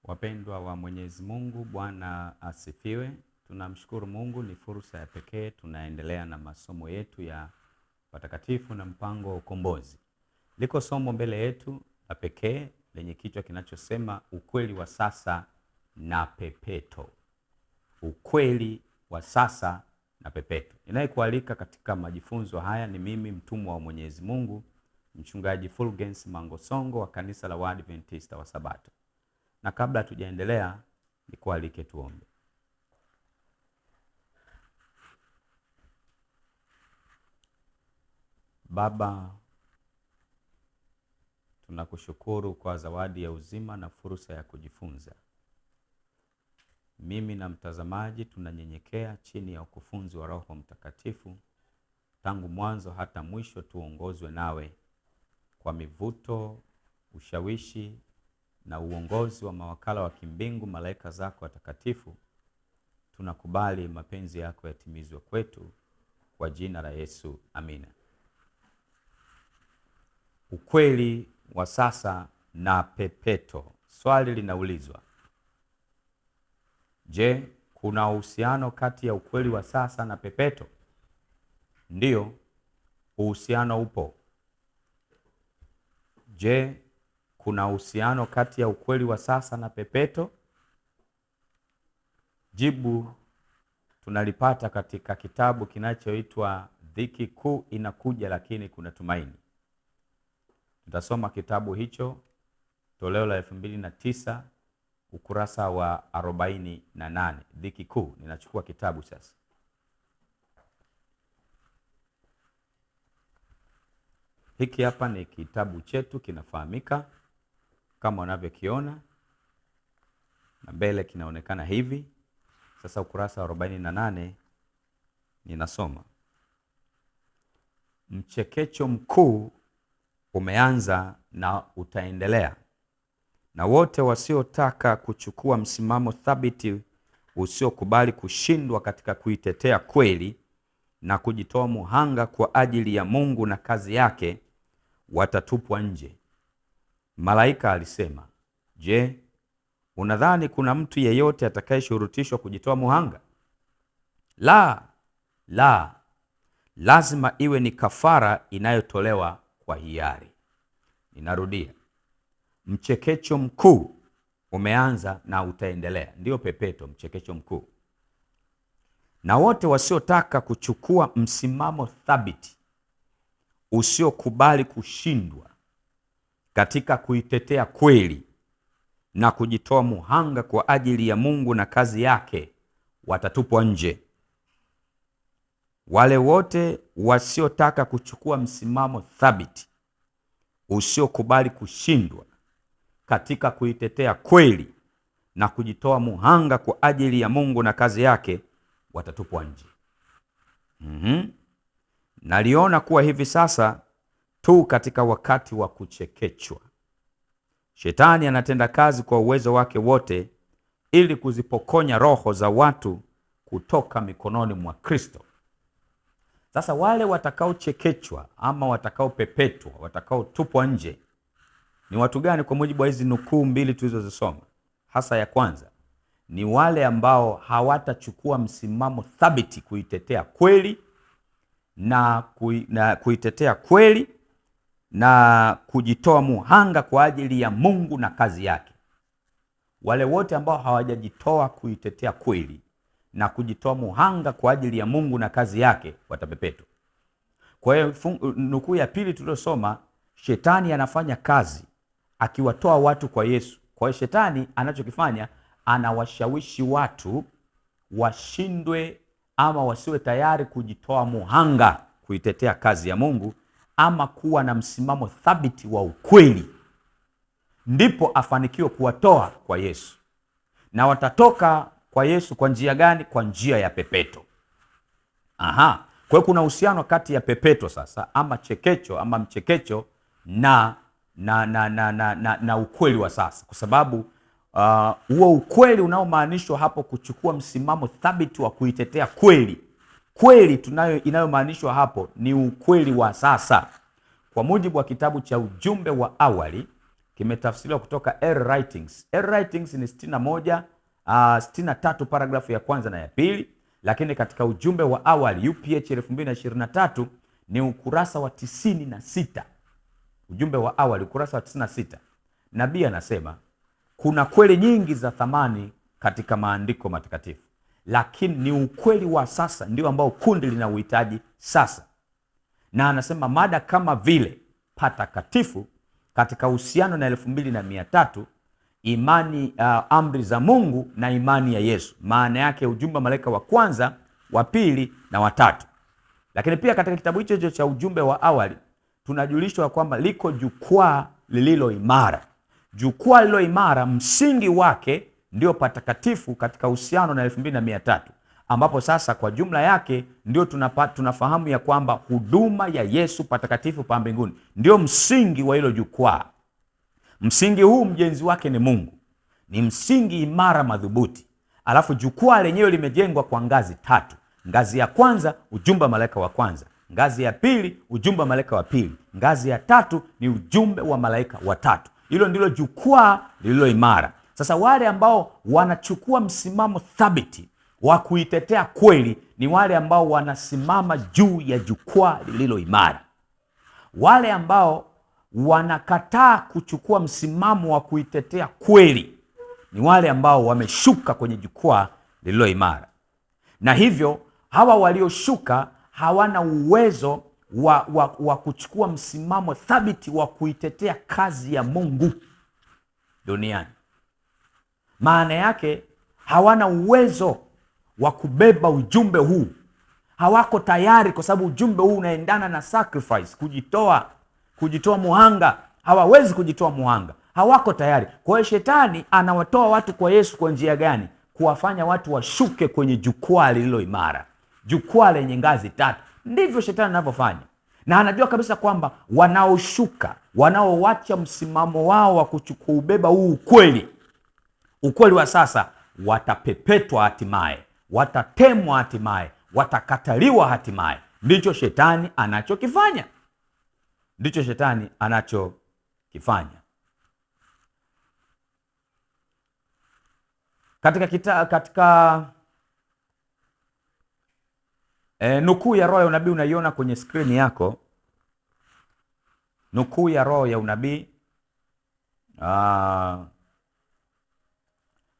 Wapendwa wa Mwenyezi Mungu, Bwana asifiwe. Tunamshukuru Mungu, ni fursa ya pekee tunaendelea na masomo yetu ya watakatifu na mpango wa ukombozi. Liko somo mbele yetu la pekee lenye kichwa kinachosema ukweli wa sasa na pepeto. Ukweli wa sasa na pepeto. Ninayekualika katika majifunzo haya ni mimi mtumwa wa Mwenyezi Mungu, Mchungaji Fulgence Mangosongo wa kanisa la Waadventista wa Sabato. Na kabla hatujaendelea, nikualike tuombe. Baba, tunakushukuru kwa zawadi ya uzima na fursa ya kujifunza. Mimi na mtazamaji tunanyenyekea chini ya ukufunzi wa Roho Mtakatifu. Tangu mwanzo hata mwisho tuongozwe nawe kwa mivuto, ushawishi na uongozi wa mawakala wa kimbingu, malaika zako watakatifu. Tunakubali mapenzi yako yatimizwe kwetu kwa jina la Yesu, amina. Ukweli wa sasa na pepeto. Swali linaulizwa, je, kuna uhusiano kati ya ukweli wa sasa na pepeto? Ndiyo, uhusiano upo. Je, kuna uhusiano kati ya ukweli wa sasa na pepeto? Jibu tunalipata katika kitabu kinachoitwa Dhiki Kuu Inakuja Lakini Kuna Tumaini. Tutasoma kitabu hicho toleo la 2009 ukurasa wa 48. Dhiki Kuu. Ninachukua kitabu sasa. Hiki hapa ni kitabu chetu, kinafahamika kama unavyokiona, na mbele kinaonekana hivi. Sasa ukurasa wa 48 ninasoma: mchekecho mkuu umeanza na utaendelea, na wote wasiotaka kuchukua msimamo thabiti usiokubali kushindwa katika kuitetea kweli na kujitoa muhanga kwa ajili ya Mungu na kazi yake watatupwa nje. Malaika alisema, je, unadhani kuna mtu yeyote atakayeshurutishwa kujitoa muhanga? La, la, lazima iwe ni kafara inayotolewa kwa hiari. Ninarudia, mchekecho mkuu umeanza na utaendelea. Ndiyo pepeto, mchekecho mkuu. Na wote wasiotaka kuchukua msimamo thabiti usiokubali kushindwa katika kuitetea kweli na kujitoa muhanga kwa ajili ya Mungu na kazi yake watatupwa nje. Wale wote wasiotaka kuchukua msimamo thabiti usiokubali kushindwa katika kuitetea kweli na kujitoa muhanga kwa ajili ya Mungu na kazi yake watatupwa nje. Naliona kuwa hivi sasa tu katika wakati wa kuchekechwa. Shetani anatenda kazi kwa uwezo wake wote ili kuzipokonya roho za watu kutoka mikononi mwa Kristo. Sasa wale watakaochekechwa ama watakaopepetwa, watakaotupwa nje ni watu gani? Kwa mujibu wa hizi nukuu mbili tulizozisoma, hasa ya kwanza, ni wale ambao hawatachukua msimamo thabiti kuitetea kweli na kuitetea kweli na kujitoa muhanga kwa ajili ya Mungu na kazi yake. Wale wote ambao hawajajitoa kuitetea kweli na kujitoa muhanga kwa ajili ya Mungu na kazi yake watapepetwa. Kwa hiyo nukuu ya pili tuliyosoma, shetani anafanya kazi akiwatoa watu kwa Yesu. Kwa hiyo shetani anachokifanya, anawashawishi watu washindwe ama wasiwe tayari kujitoa muhanga kuitetea kazi ya Mungu ama kuwa na msimamo thabiti wa ukweli, ndipo afanikiwe kuwatoa kwa Yesu. Na watatoka kwa Yesu kwa njia gani? Kwa njia ya pepeto. Aha. Kwa hiyo kuna uhusiano kati ya pepeto sasa ama chekecho ama mchekecho na ukweli wa sasa, kwa sababu huo ukweli unaomaanishwa hapo, kuchukua msimamo thabiti wa kuitetea kweli, kweli tunayo inayomaanishwa hapo ni ukweli wa sasa. Kwa mujibu wa kitabu cha Ujumbe wa Awali kimetafsiriwa kutoka Early Writings. Early Writings ni 61, 63 paragrafu ya kwanza na ya pili, lakini katika ujumbe wa awali UPH 2023 ni ukurasa wa 96. Ujumbe wa awali ukurasa wa 96. Nabii anasema kuna kweli nyingi za thamani katika maandiko matakatifu, lakini ni ukweli wa sasa ndio ambao kundi linauhitaji sasa. Na anasema mada kama vile patakatifu katika uhusiano na 2300, imani, amri za Mungu na imani ya Yesu. Maana yake ujumbe wa malaika wa kwanza, wa pili na watatu. Lakini pia katika kitabu hicho hicho cha ujumbe wa awali tunajulishwa kwamba liko jukwaa lililo imara. Jukwaa lililo imara msingi wake ndio patakatifu katika uhusiano na 2300, ambapo sasa kwa jumla yake ndio tunafahamu ya kwamba huduma ya Yesu patakatifu pa mbinguni ndio msingi wa hilo jukwaa. Msingi huu mjenzi wake ni Mungu, ni msingi imara madhubuti. Alafu jukwaa lenyewe limejengwa kwa ngazi tatu. Ngazi ya kwanza ujumbe wa malaika wa kwanza, ngazi ya pili ujumbe wa malaika wa pili, ngazi ya tatu ni ujumbe wa malaika wa tatu. Hilo ndilo jukwaa lililo imara. Sasa wale ambao wanachukua msimamo thabiti wa kuitetea kweli ni wale ambao wanasimama juu ya jukwaa lililo imara. Wale ambao wanakataa kuchukua msimamo wa kuitetea kweli ni wale ambao wameshuka kwenye jukwaa lililo imara. Na hivyo hawa walioshuka hawana uwezo wa kuchukua msimamo thabiti wa kuitetea kazi ya Mungu duniani. Maana yake hawana uwezo wa kubeba ujumbe huu. Hawako tayari, kwa sababu ujumbe huu unaendana na sacrifice, kujitoa, kujitoa muhanga. Hawawezi kujitoa muhanga, hawako tayari. Kwa hiyo shetani anawatoa watu kwa Yesu kwa njia gani? Kuwafanya watu washuke kwenye jukwaa lililo imara, jukwaa lenye ngazi tatu. Ndivyo shetani anavyofanya, na anajua kabisa kwamba wanaoshuka, wanaoacha msimamo wao wa kuchukua ubeba huu ukweli, ukweli wa sasa, watapepetwa hatimaye, watatemwa hatimaye, watakataliwa hatimaye. Ndicho shetani anachokifanya, ndicho shetani anachokifanya. Katika nukuu ya roho ya unabii unaiona kwenye skrini yako. Nukuu ya roho ya unabii,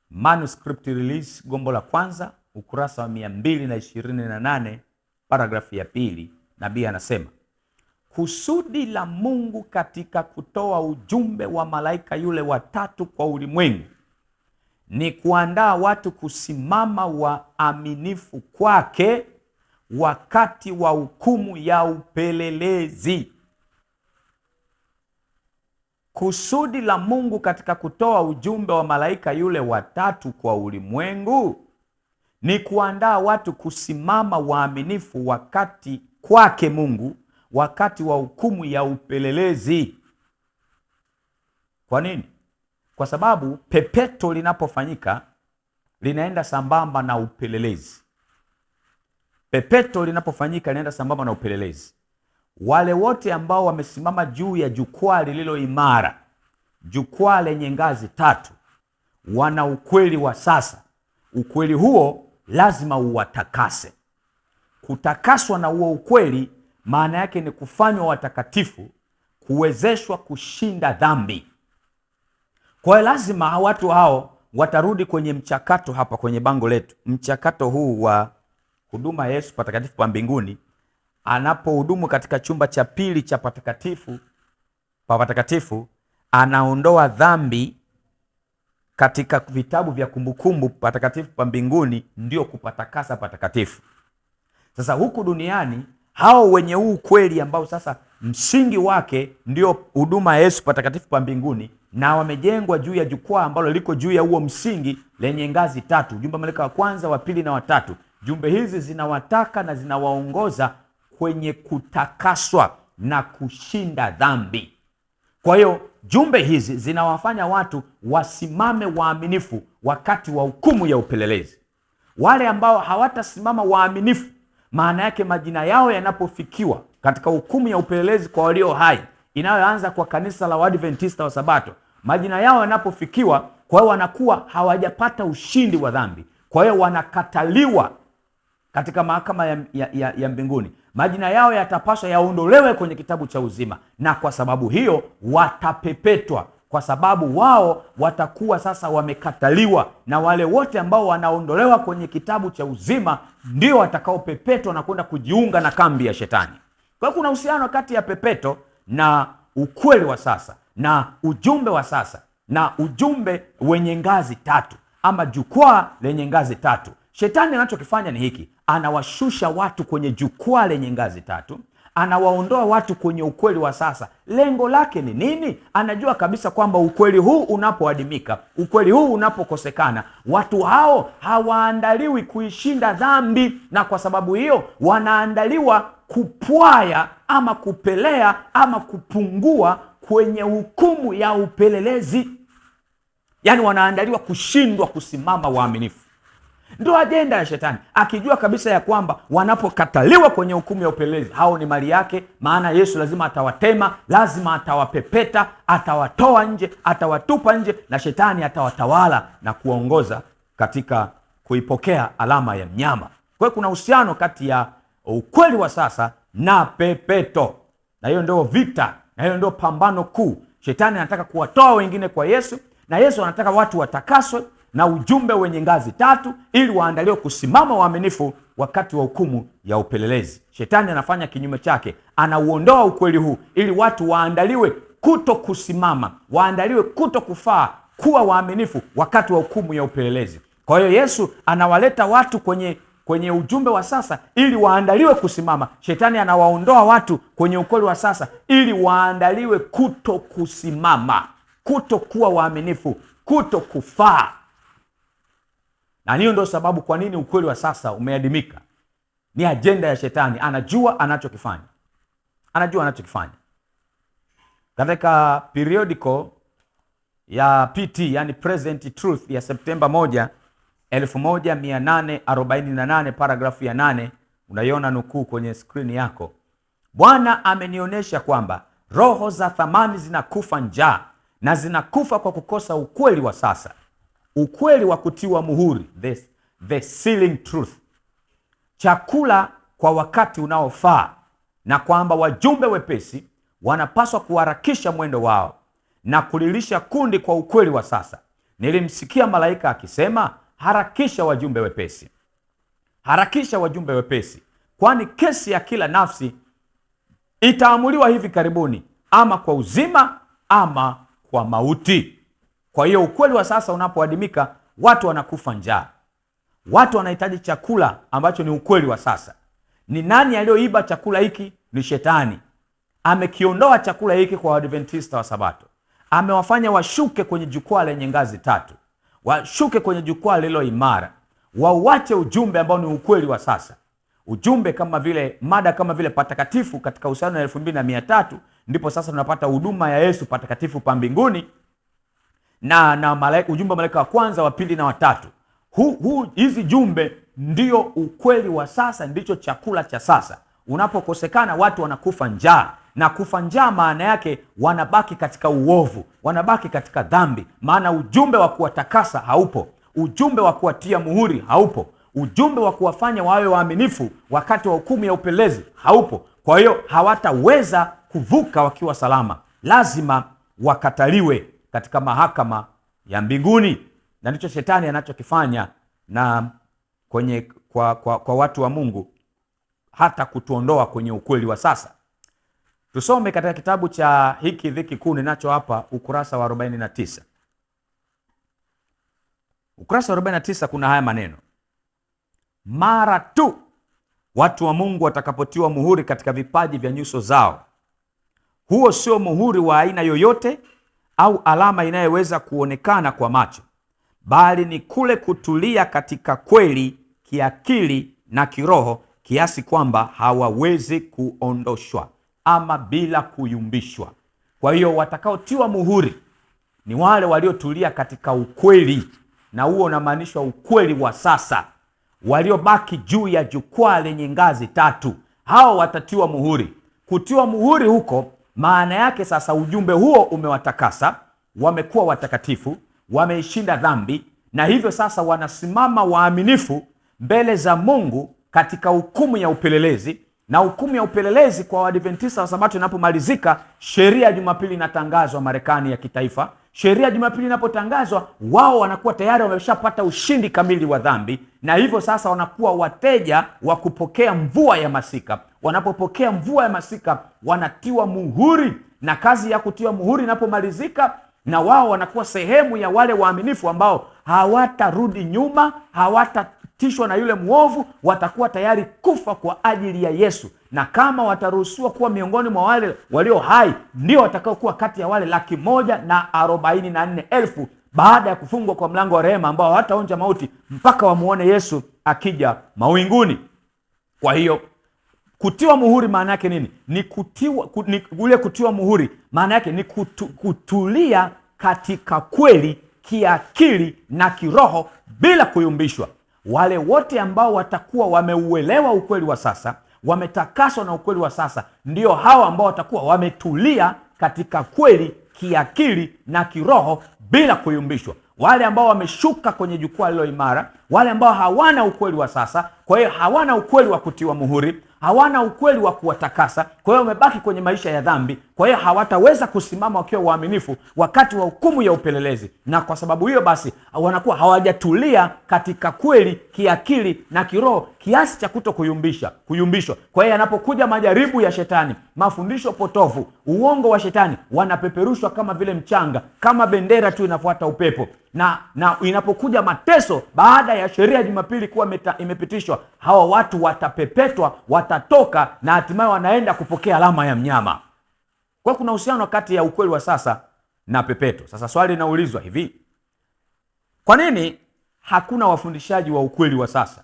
manuscript release, gombo la kwanza, ukurasa wa 228, paragrafu ya pili. Nabii anasema kusudi la Mungu katika kutoa ujumbe wa malaika yule watatu kwa ulimwengu ni kuandaa watu kusimama waaminifu kwake wakati wa hukumu ya upelelezi. Kusudi la Mungu katika kutoa ujumbe wa malaika yule watatu kwa ulimwengu ni kuandaa watu kusimama waaminifu wakati kwake Mungu wakati wa hukumu ya upelelezi. Kwa nini? Kwa sababu pepeto linapofanyika linaenda sambamba na upelelezi. Pepeto linapofanyika linaenda sambamba na upelelezi. Wale wote ambao wamesimama juu ya jukwaa lililo imara, jukwaa lenye ngazi tatu, wana ukweli wa sasa. Ukweli huo lazima uwatakase. Kutakaswa na huo ukweli maana yake ni kufanywa watakatifu, kuwezeshwa kushinda dhambi. Kwa hiyo lazima watu hao watarudi kwenye mchakato hapa kwenye bango letu, mchakato huu wa huduma ya Yesu patakatifu pa mbinguni, anapohudumu katika chumba cha pili cha patakatifu pa patakatifu, anaondoa dhambi katika vitabu vya kumbukumbu patakatifu pa mbinguni, ndio kupatakasa patakatifu. Sasa huku duniani hao wenye huu kweli ambao sasa msingi wake ndio huduma ya Yesu patakatifu pa mbinguni, na wamejengwa juu ya jukwaa ambalo liko juu ya huo msingi lenye ngazi tatu, jumbe malaika wa kwanza, wa pili na watatu. Jumbe hizi zinawataka na zinawaongoza kwenye kutakaswa na kushinda dhambi. Kwa hiyo jumbe hizi zinawafanya watu wasimame waaminifu wakati wa hukumu ya upelelezi. Wale ambao hawatasimama waaminifu, maana yake majina yao yanapofikiwa katika hukumu ya upelelezi kwa walio hai, inayoanza kwa kanisa la Waadventista wa Sabato, Majina yao yanapofikiwa, kwa hiyo wanakuwa hawajapata ushindi wa dhambi, kwa hiyo wanakataliwa katika mahakama ya mbinguni. Majina yao yatapaswa yaondolewe kwenye kitabu cha uzima, na kwa sababu hiyo watapepetwa, kwa sababu wao watakuwa sasa wamekataliwa, na wale wote ambao wanaondolewa kwenye kitabu cha uzima ndio watakaopepetwa na kwenda kujiunga na kambi ya Shetani. Kwa hiyo kuna uhusiano kati ya pepeto na ukweli wa sasa na ujumbe wa sasa na ujumbe wenye ngazi tatu ama jukwaa lenye ngazi tatu. Shetani anachokifanya ni hiki: anawashusha watu kwenye jukwaa lenye ngazi tatu, anawaondoa watu kwenye ukweli wa sasa. Lengo lake ni nini? Anajua kabisa kwamba ukweli huu unapoadimika, ukweli huu unapokosekana, watu hao hawaandaliwi kuishinda dhambi, na kwa sababu hiyo wanaandaliwa kupwaya ama kupelea ama kupungua kwenye hukumu ya upelelezi. Yaani wanaandaliwa kushindwa kusimama waaminifu. Ndio ajenda ya Shetani, akijua kabisa ya kwamba wanapokataliwa kwenye hukumu ya upelelezi, hao ni mali yake. Maana Yesu lazima atawatema, lazima atawapepeta, atawatoa nje, atawatupa nje, na Shetani atawatawala na kuwaongoza katika kuipokea alama ya mnyama. Kwa hiyo kuna uhusiano kati ya ukweli wa sasa na pepeto, na hiyo ndio vita, na hiyo ndio pambano kuu. Shetani anataka kuwatoa wengine kwa Yesu, na Yesu anataka watu watakaswe na ujumbe wenye ngazi tatu ili waandaliwe kusimama waaminifu wakati wa hukumu ya upelelezi. Shetani anafanya kinyume chake, anauondoa ukweli huu ili watu waandaliwe kuto kusimama, waandaliwe kuto kufaa kuwa waaminifu wakati wa hukumu ya upelelezi. Kwa hiyo Yesu anawaleta watu kwenye ujumbe wa sasa ili waandaliwe kusimama. Shetani anawaondoa watu kwenye ukweli wa sasa ili waandaliwe kuto kusimama, kuto kuwa waaminifu, kuto kufaa. Na hiyo ndio sababu kwa nini ukweli wa sasa umeadimika. Ni ajenda ya Shetani, anajua anachokifanya, anajua anachokifanya. Katika periodical ya PT, yani Present Truth ya Septemba 1, 1848 paragrafu ya 8, unaiona nukuu kwenye skrini yako. Bwana amenionyesha kwamba roho za thamani zinakufa njaa na zinakufa kwa kukosa ukweli wa sasa, ukweli wa kutiwa muhuri, the sealing truth, chakula kwa wakati unaofaa, na kwamba wajumbe wepesi wanapaswa kuharakisha mwendo wao na kulilisha kundi kwa ukweli wa sasa. Nilimsikia malaika akisema, harakisha wajumbe wepesi, harakisha wajumbe wepesi, kwani kesi ya kila nafsi itaamuliwa hivi karibuni, ama kwa uzima ama kwa mauti. Kwa hiyo ukweli wa sasa unapoadimika, watu wanakufa njaa. Watu wanahitaji chakula ambacho ni ukweli wa sasa. Ni nani aliyoiba chakula hiki? Ni Shetani. Amekiondoa chakula hiki kwa Waadventista wa Sabato. Amewafanya washuke kwenye jukwaa lenye ngazi tatu, washuke kwenye jukwaa lililo imara, wauache ujumbe ambao ni ukweli wa sasa. Ujumbe kama vile mada kama vile patakatifu katika uhusiano na 2300, ndipo sasa tunapata huduma ya Yesu patakatifu pa mbinguni na malaika, ujumbe wa malaika wa kwanza, wa pili na watatu. Hizi jumbe ndio ukweli wa sasa, ndicho chakula cha sasa. Unapokosekana watu wanakufa njaa, na kufa njaa maana yake wanabaki katika uovu, wanabaki katika dhambi, maana ujumbe wa kuwatakasa haupo, ujumbe wa kuwatia muhuri haupo, ujumbe wa kuwafanya wawe waaminifu wakati wa hukumu ya upelelezi haupo. Kwa hiyo hawataweza kuvuka wakiwa salama, lazima wakataliwe katika mahakama ya mbinguni. Na ndicho Shetani anachokifanya na kwenye kwa watu wa Mungu, hata kutuondoa kwenye ukweli wa sasa. Tusome katika kitabu cha hiki Dhiki Kuu ninacho hapa, ukurasa wa 49. Ukurasa wa 49 kuna haya maneno: mara tu watu wa Mungu watakapotiwa muhuri katika vipaji vya nyuso zao, huo sio muhuri wa aina yoyote au alama inayoweza kuonekana kwa macho, bali ni kule kutulia katika kweli kiakili na kiroho, kiasi kwamba hawawezi kuondoshwa ama bila kuyumbishwa. Kwa hiyo watakaotiwa muhuri ni wale waliotulia katika ukweli, na huo unamaanisha ukweli wa sasa, waliobaki juu ya jukwaa lenye ngazi tatu, hao watatiwa muhuri. Kutiwa muhuri huko maana yake sasa ujumbe huo umewatakasa, wamekuwa watakatifu, wameishinda dhambi, na hivyo sasa wanasimama waaminifu mbele za Mungu katika hukumu ya upelelezi. Na hukumu ya upelelezi kwa Waadventista wa Sabato inapomalizika, sheria ya Jumapili inatangazwa Marekani ya kitaifa. Sheria ya Jumapili inapotangazwa, wao wanakuwa tayari wameshapata ushindi kamili wa dhambi, na hivyo sasa wanakuwa wateja wa kupokea mvua ya masika. Wanapopokea mvua ya masika, wanatiwa muhuri, na kazi ya kutiwa muhuri inapomalizika, na wao wanakuwa sehemu ya wale waaminifu ambao hawatarudi nyuma, hawatatishwa na yule mwovu, watakuwa tayari kufa kwa ajili ya Yesu. Na kama wataruhusiwa kuwa miongoni mwa wale walio hai, ndio watakaokuwa kati ya wale 144,000 baada ya kufungwa kwa mlango wa rehema, ambao hawataonja mauti mpaka wamuone Yesu akija mawinguni. Kwa hiyo kutiwa muhuri maana yake nini? Ni kutiwa, ule kutiwa muhuri maana yake ni kutulia katika kweli kiakili na kiroho bila kuyumbishwa. Wale wote ambao watakuwa wameuelewa ukweli wa sasa, wametakaswa na ukweli wa sasa, ndio hawa ambao watakuwa wametulia katika kweli kiakili na kiroho bila kuyumbishwa. Wale ambao wameshuka kwenye jukwaa lililo imara, wale ambao hawana ukweli wa sasa, kwa hiyo hawana ukweli wa kutiwa muhuri, hawana ukweli wa kuwatakasa, kwa hiyo wamebaki kwenye maisha ya dhambi, kwa hiyo hawataweza kusimama wakiwa waaminifu wakati wa hukumu ya upelelezi. Na kwa sababu hiyo basi wanakuwa hawajatulia katika kweli kiakili na kiroho kiasi cha kuto kuyumbishwa. Kwa hiyo yanapokuja majaribu ya shetani, mafundisho potofu, uongo wa shetani, wanapeperushwa kama vile mchanga, kama bendera tu inafuata upepo. Na inapokuja mateso baada ya sheria ya Jumapili kuwa imepitishwa, hawa watu watapepetwa, watatoka na hatimaye wanaenda kupokea alama ya mnyama. Kwa kuna uhusiano kati ya ukweli wa sasa na pepeto. Sasa swali linaulizwa hivi: kwa nini hakuna wafundishaji wa ukweli wa sasa?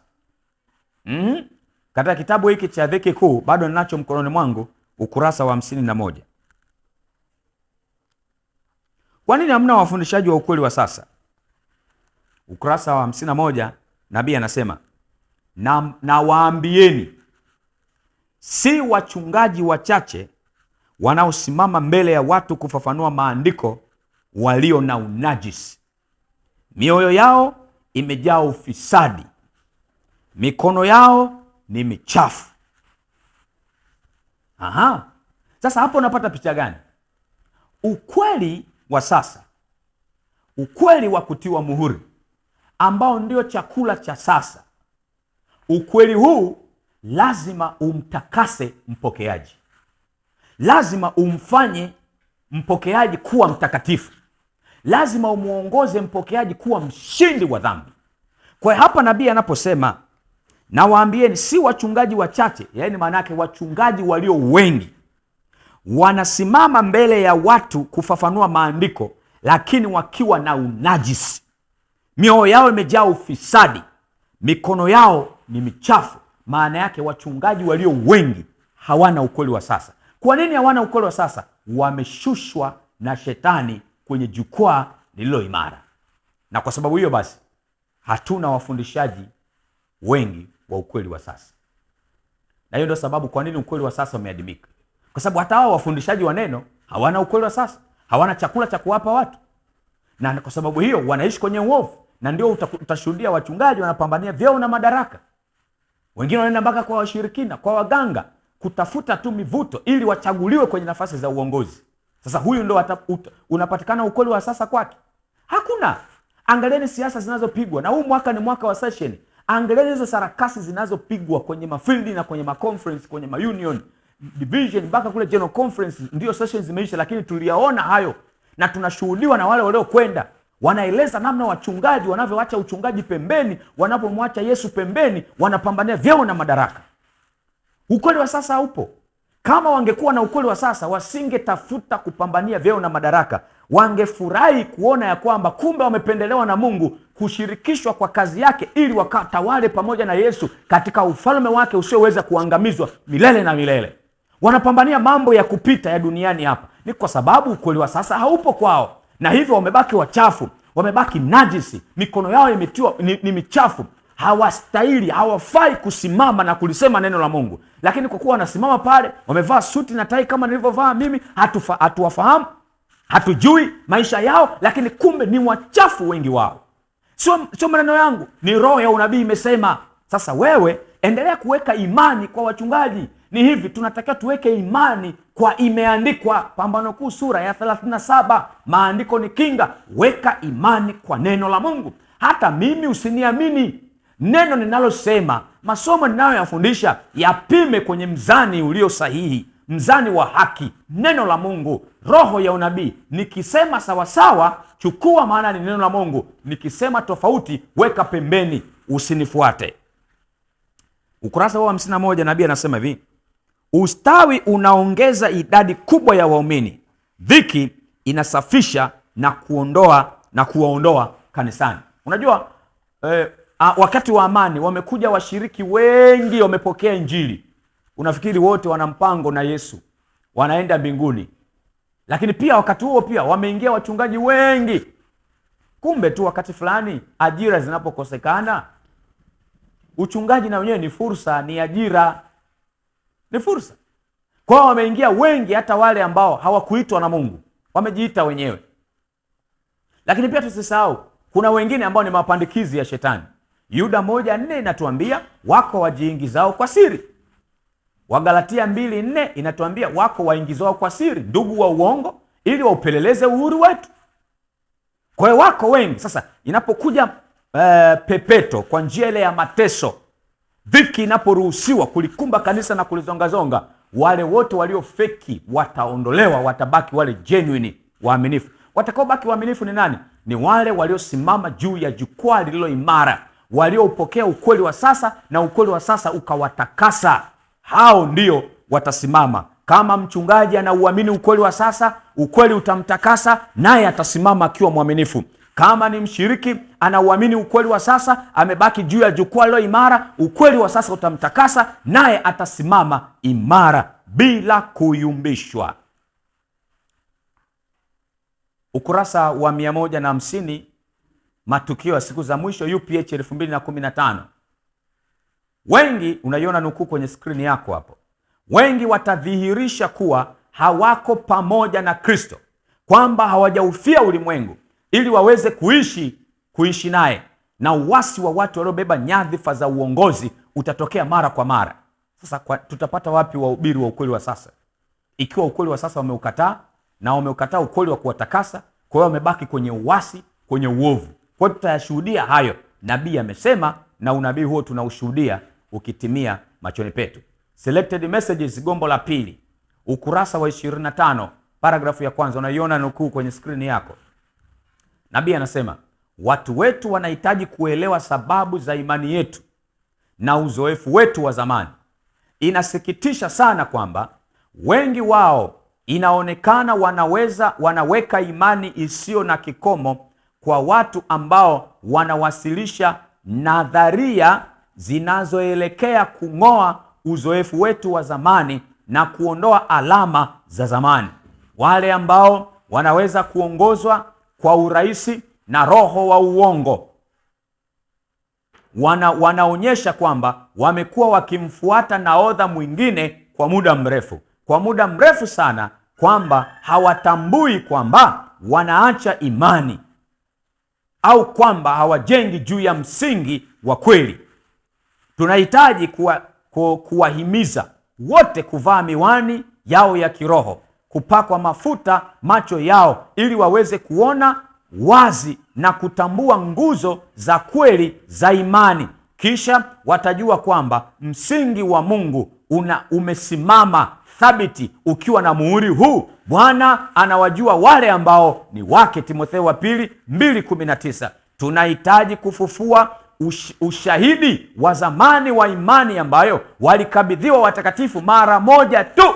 Katika kitabu hiki cha Dhiki Kuu bado ninacho mkononi mwangu, ukurasa wa 51. Kwa nini hamna wafundishaji wa ukweli wa sasa? Ukurasa wa 51, nabii anasema, na waambieni, si wachungaji wachache wanaosimama mbele ya watu kufafanua maandiko walio na unajisi. Mioyo yao imejaa ufisadi, mikono yao ni michafu. Aha. Sasa hapo unapata picha gani? Ukweli wa sasa, ukweli wa kutiwa muhuri ambao ndio chakula cha sasa, ukweli huu lazima umtakase mpokeaji, lazima umfanye mpokeaji kuwa mtakatifu, lazima umuongoze mpokeaji kuwa mshindi wa dhambi. Kwa hapa nabii anaposema nawaambieni, si wachungaji wachache, yaani maana yake wachungaji walio wengi wanasimama mbele ya watu kufafanua maandiko, lakini wakiwa na unajisi, mioyo yao imejaa ufisadi, mikono yao ni michafu. Maana yake wachungaji walio wengi hawana ukweli wa sasa. Kwa nini hawana ukweli wa sasa? Wameshushwa na shetani kwenye jukwaa lililo imara. Na kwa sababu hiyo basi hatuna wafundishaji wengi wa ukweli wa sasa. Na hiyo ndio sababu kwa nini ukweli wa sasa umeadimika. Kwa sababu hata hao wafundishaji wa neno hawana ukweli wa sasa, hawana chakula cha kuwapa watu. Na kwa sababu hiyo wanaishi kwenye uovu. Na ndio utashuhudia wachungaji wanapambania vyeo na madaraka. Wengine wanaenda mpaka kwa washirikina, kwa waganga, kutafuta tu mivuto ili wachaguliwe kwenye nafasi za uongozi. Sasa huyu ndo unapatikana ukweli wa sasa kwake? Hakuna. Angalieni siasa zinazopigwa, na huu mwaka ni mwaka wa session. Angalieni hizo sarakasi zinazopigwa kwenye mafield na kwenye maconference, kwenye maunion division, mpaka kule general conference ndio sessions zimeisha, lakini tuliyaona hayo na tunashuhudiwa na wale waliokwenda. Wanaeleza namna wachungaji wanavyoacha uchungaji pembeni, wanapomwacha Yesu pembeni, wanapambania vyeo na madaraka. Ukweli wa sasa haupo. Kama wangekuwa na ukweli wa sasa, wasingetafuta kupambania vyeo na madaraka. Wangefurahi kuona ya kwamba kumbe wamependelewa na Mungu kushirikishwa kwa kazi yake ili wakatawale pamoja na Yesu katika ufalme wake usioweza kuangamizwa milele na milele. Wanapambania mambo ya kupita ya duniani hapa. Ni kwa sababu ukweli wa sasa haupo kwao. Na hivyo wamebaki wachafu, wamebaki najisi, mikono yao imetiwa ni michafu. Hawastahili, hawafai kusimama na kulisema neno la Mungu. Lakini kwa kuwa wanasimama pale, wamevaa suti na tai kama nilivyovaa mimi, hatuwafahamu. Hatujui maisha yao, lakini kumbe ni wachafu wengi wao. Sio maneno yangu, ni roho ya unabii imesema. Sasa wewe endelea kuweka imani kwa wachungaji. Ni hivi, tunatakiwa tuweke imani kwa imeandikwa. Pambano Kuu sura ya 37, maandiko ni kinga. Weka imani kwa neno la Mungu. Hata mimi usiniamini, neno ninalosema, masomo ninayoyafundisha yapime kwenye mzani ulio sahihi, mzani wa haki, neno la Mungu, roho ya unabii. Nikisema sawasawa, chukua, maana ni neno la Mungu. Nikisema tofauti, weka pembeni, usinifuate. Ukurasa wa 51, nabii anasema hivi: ustawi unaongeza idadi kubwa ya waumini, dhiki inasafisha na kuondoa na kuwaondoa kanisani. Unajua wakati wa amani wamekuja washiriki wengi, wamepokea Injili. Unafikiri wote wana mpango na Yesu, wanaenda mbinguni. Lakini pia wakati huo pia wameingia wachungaji wengi. Kumbe tu wakati fulani ajira zinapokosekana, uchungaji na wenyewe ni fursa, ni ajira, ni fursa. Kwa hiyo wameingia wengi, hata wale ambao hawakuitwa na Mungu, wamejiita wenyewe. Lakini pia tusisahau kuna wengine ambao ni mapandikizi ya shetani. Yuda 1:4 inatuambia wako wajiingizao kwa siri. Wagalatia 2:4 inatuambia wako waingizao kwa siri, ndugu wa uongo, ili waupeleleze uhuru wetu. Kwa hiyo wako wengi. Sasa inapokuja pepeto kwa njia ile ya mateso, dhiki inaporuhusiwa kulikumba kanisa na kulizongazonga, wale wote walio feki wataondolewa, watabaki wale genuine waaminifu. Watakaobaki waaminifu ni nani? Ni wale waliosimama juu ya jukwaa lililo imara, walioupokea ukweli wa sasa na ukweli wa sasa ukawatakasa. Hao ndio watasimama. Kama mchungaji anauamini ukweli wa sasa, ukweli utamtakasa, naye atasimama akiwa mwaminifu. Kama ni mshiriki anauamini ukweli wa sasa, amebaki juu ya jukwaa lililo imara, ukweli wa sasa utamtakasa, naye atasimama imara bila kuyumbishwa. Ukurasa wa 150, matukio ya siku za mwisho, UPH 2015. Wengi, unaiona nukuu kwenye skrini yako hapo. Wengi watadhihirisha kuwa hawako pamoja na Kristo, kwamba hawajaufia ulimwengu ili waweze kuishi naye. Na uasi wa watu waliobeba nyadhifa za uongozi utatokea mara kwa mara. Sasa tutapata wapi wahubiri wa ukweli wa sasa ikiwa ukweli wa sasa wameukataa, na wameukataa ukweli wa kuwatakasa? Kwa hiyo wamebaki kwenye uasi, kwenye uovu. Kwa hiyo tutayashuhudia hayo. Nabii amesema, na unabii huo tunaushuhudia ukitimia machoni petu. Selected Messages, gombo la pili, ukurasa wa 25, paragrafu ya kwanza, unaiona nukuu kwenye skrini yako. Nabii anasema, watu wetu wanahitaji kuelewa sababu za imani yetu na uzoefu wetu wa zamani. Inasikitisha sana kwamba wengi wao inaonekana wanaweka imani isiyo na kikomo kwa watu ambao wanawasilisha nadharia zinazoelekea kung'oa uzoefu wetu wa zamani na kuondoa alama za zamani. Wale ambao wanaweza kuongozwa kwa urahisi na roho wa uongo wanaonyesha kwamba wamekuwa wakimfuata nahodha mwingine kwa muda mrefu, kwa muda mrefu sana, kwamba hawatambui kwamba wanaacha imani au kwamba hawajengi juu ya msingi wa kweli. Tunahitaji kuwahimiza wote kuvaa miwani yao ya kiroho, kupakwa mafuta macho yao ili waweze kuona wazi na kutambua nguzo za kweli za imani. Kisha watajua kwamba msingi wa Mungu umesimama thabiti ukiwa na muhuri huu. Bwana anawajua wale ambao ni wake, Timotheo wa pili 2:19. Tunahitaji kufufua ushahidi wa zamani wa imani ambayo walikabidhiwa watakatifu mara moja tu.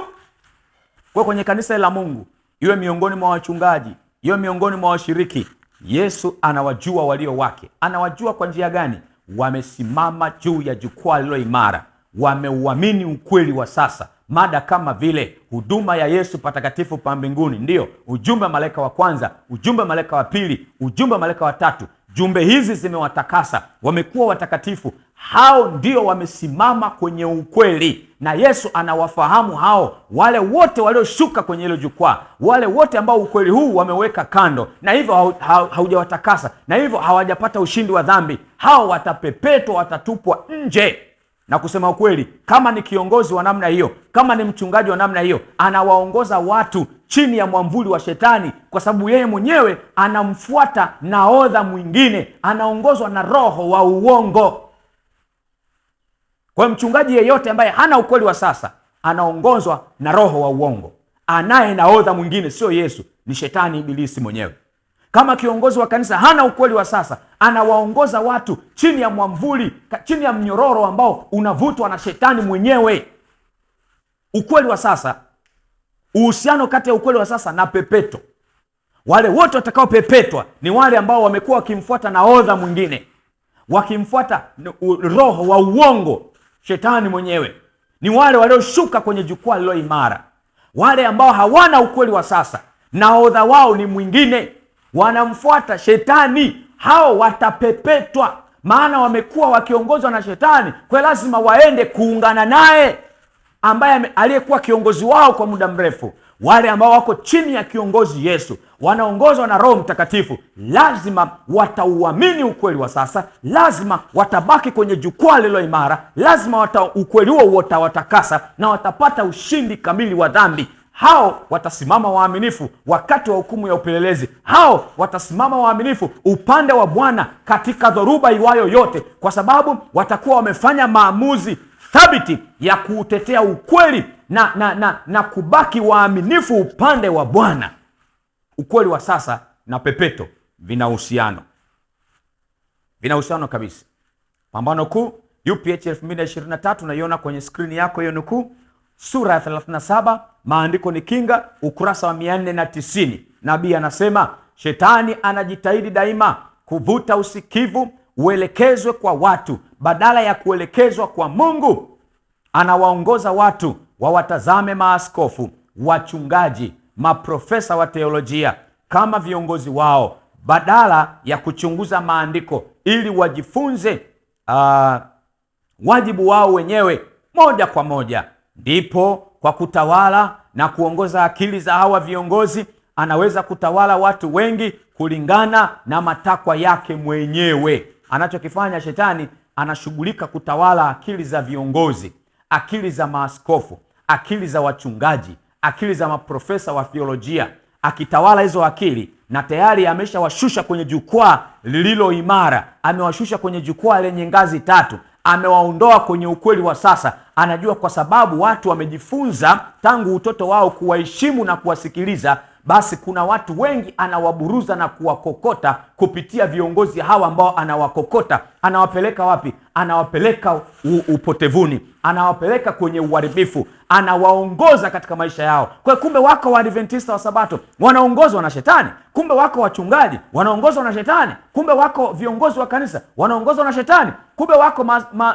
Kwa kwenye kanisa la Mungu, iwe miongoni mwa wachungaji, iwe miongoni mwa washiriki, Yesu anawajua walio wake. Anawajua kwa njia gani? Wamesimama juu ya jukwaa lililo imara, wameuamini ukweli wa sasa. Mada kama vile huduma ya Yesu patakatifu pa mbinguni, ndio ujumbe wa malaika wa kwanza, ujumbe wa malaika wa pili, ujumbe wa malaika wa tatu. Jumbe hizi zimewatakasa, wamekuwa watakatifu, Hao ndio wamesimama kwenye ukweli, na Yesu anawafahamu hao, wale wote walioshuka kwenye hilo jukwaa, wale wote ambao ukweli huu wameweka kando, na hivyo haujawatakasa, na hivyo hawajapata ushindi wa dhambi. Hao watapepetwa, watatupwa nje. Na kusema ukweli, kama ni kiongozi wa namna hiyo, kama ni mchungaji wa namna hiyo, anawaongoza watu chini ya mwamvuli wa shetani, kwa sababu yeye mwenyewe anamfuata nahodha mwingine, anaongozwa na roho wa uongo. Kwa mchungaji yeyote ambaye hana ukweli wa sasa anaongozwa na roho wa uongo, anaye nahodha mwingine, sio Yesu, ni shetani ibilisi mwenyewe. Kama kiongozi wa kanisa hana ukweli wa sasa, anawaongoza watu chini ya mwamvuli, chini ya mnyororo ambao unavutwa na shetani mwenyewe. Ukweli wa sasa, uhusiano kati ya ukweli wa sasa na pepeto. Wale wote watakaopepetwa ni wale ambao wamekuwa wakimfuata nahodha mwingine, wakimfuata roho wa uongo, shetani mwenyewe. Ni wale walioshuka kwenye jukwaa lililo imara, wale ambao hawana ukweli wa sasa, nahodha wao ni mwingine, wanamfuata shetani. Hao watapepetwa, maana wamekuwa wakiongozwa na shetani, kwa lazima waende kuungana naye ambaye aliyekuwa kiongozi wao kwa muda mrefu. Wale ambao wako chini ya kiongozi Yesu, wanaongozwa na Roho Mtakatifu, lazima watauamini ukweli wa sasa, lazima watabaki kwenye jukwaa lililo imara, lazima ukweli huo utawatakasa na watapata ushindi kamili wa dhambi. Hao watasimama waaminifu wakati wa hukumu ya upelelezi. Hao watasimama waaminifu upande wa Bwana katika dhoruba iwayo yote, kwa sababu watakuwa wamefanya maamuzi thabiti ya kuutetea ukweli na kubaki waaminifu upande wa Bwana. Ukweli wa sasa na pepeto vina uhusiano. Vina uhusiano kabisa. Pambano Kuu UPH 2023, naiona kwenye skrini yako hiyo nukuu, sura ya 37, maandiko ni kinga, ukurasa wa 490. Nabii anasema shetani anajitahidi daima kuvuta usikivu uelekezwe kwa watu badala ya kuelekezwa kwa Mungu. Anawaongoza watu wawatazame maaskofu, wachungaji, maprofesa wa teolojia kama viongozi wao badala ya kuchunguza maandiko ili wajifunze wajibu wao wenyewe moja kwa moja. Ndipo kwa kutawala na kuongoza akili za hawa viongozi anaweza kutawala watu wengi kulingana na matakwa yake mwenyewe. Anachokifanya shetani, anashughulika kutawala akili za viongozi, akili za maaskofu, akili za wachungaji, akili za maprofesa wa theolojia. Akitawala hizo akili, na tayari ameshawashusha kwenye jukwaa lililo imara, amewashusha kwenye jukwaa lenye ngazi tatu, amewaondoa kwenye ukweli wa sasa. Anajua kwa sababu watu wamejifunza tangu utoto wao kuwaheshimu na kuwasikiliza, basi kuna watu wengi anawaburuza na kuwakokota kupitia viongozi hawa ambao anawakokota. Anawapeleka wapi? Anawapeleka upotevuni, anawapeleka kwenye uharibifu, anawaongoza katika maisha yao. Kwa kumbe wako Waadventista wa Sabato wanaongozwa na shetani, kumbe wako wachungaji wanaongozwa na shetani, kumbe wako viongozi wa kanisa wanaongozwa na shetani, kumbe wako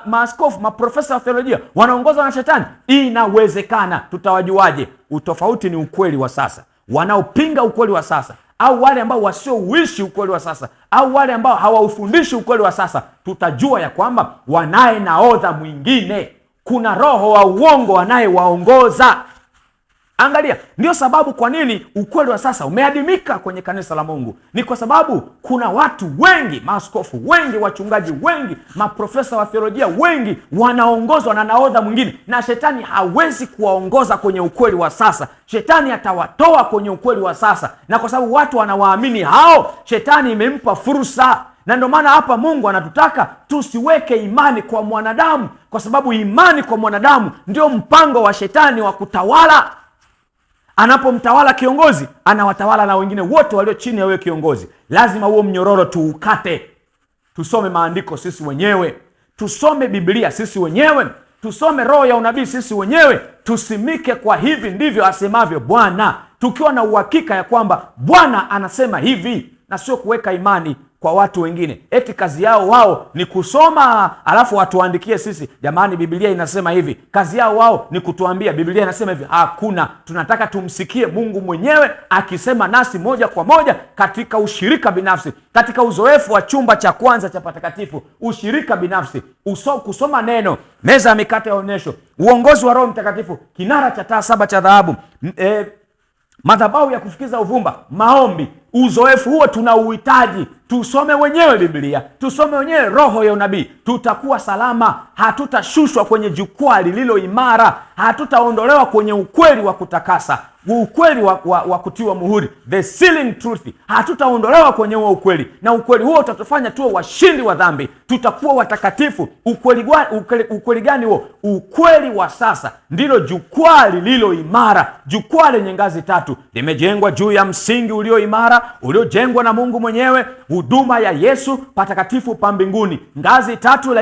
maaskofu, maprofesa wa theolojia wanaongozwa na shetani. Inawezekana. Tutawajuaje? Utofauti ni ukweli wa sasa. Wanaopinga ukweli wa sasa au wale ambao wasiouishi ukweli wa sasa au wale ambao hawaufundishi ukweli wa sasa, tutajua ya kwamba wanaye nahodha mwingine, kuna roho wa uongo anayewaongoza. Angalia, ndio sababu kwa nini ukweli wa sasa umeadimika kwenye kanisa la Mungu. Ni kwa sababu kuna watu wengi, maaskofu wengi, wachungaji wengi, maprofesa wa theolojia wengi wanaongozwa na nahodha mwingine, na shetani hawezi kuwaongoza kwenye ukweli wa sasa. Shetani atawatoa kwenye ukweli wa sasa, na kwa sababu watu wanawaamini hao, shetani imempa fursa. Na ndio maana hapa Mungu anatutaka tusiweke imani kwa mwanadamu, kwa sababu imani kwa mwanadamu ndio mpango wa shetani wa kutawala. Anapomtawala kiongozi, anawatawala na wengine wote walio chini ya huyo kiongozi. Lazima huo mnyororo tuukate. Tusome maandiko sisi wenyewe, tusome Biblia sisi wenyewe, tusome roho ya unabii sisi wenyewe, tusimike kwa hivi ndivyo asemavyo Bwana, tukiwa na uhakika ya kwamba Bwana anasema hivi, na sio kuweka imani kwa watu wengine. Eti kazi yao wao ni kusoma alafu watuandikie sisi, jamani, Biblia inasema hivi. Kazi yao wao ni kutuambia Biblia inasema hivi. Hakuna. Tunataka tumsikie Mungu mwenyewe akisema nasi moja kwa moja katika ushirika binafsi, katika uzoefu wa chumba cha kwanza cha patakatifu, ushirika binafsi, kusoma neno, meza ya mikate ya onyesho, uongozi wa Roho Mtakatifu, kinara cha taa saba cha dhahabu, madhabahu ya kufukiza uvumba, maombi. Uzoefu huo tunauhitaji. Tusome wenyewe Biblia, tusome wenyewe roho ya unabii, tutakuwa salama. Hatutashushwa kwenye jukwaa lililo imara, hatutaondolewa kwenye ukweli wa kutakasa, ukweli wa kutiwa muhuri, the sealing truth. Hatutaondolewa kwenye huo ukweli, na ukweli huo utatufanya tuwe washindi wa dhambi, tutakuwa watakatifu. Ukweli gani huo? Ukweli wa sasa ndilo jukwaa lililo imara, jukwaa lenye ngazi tatu, limejengwa juu ya msingi ulio imara, uliojengwa na Mungu mwenyewe, huduma ya Yesu patakatifu pa mbinguni. Ngazi tatu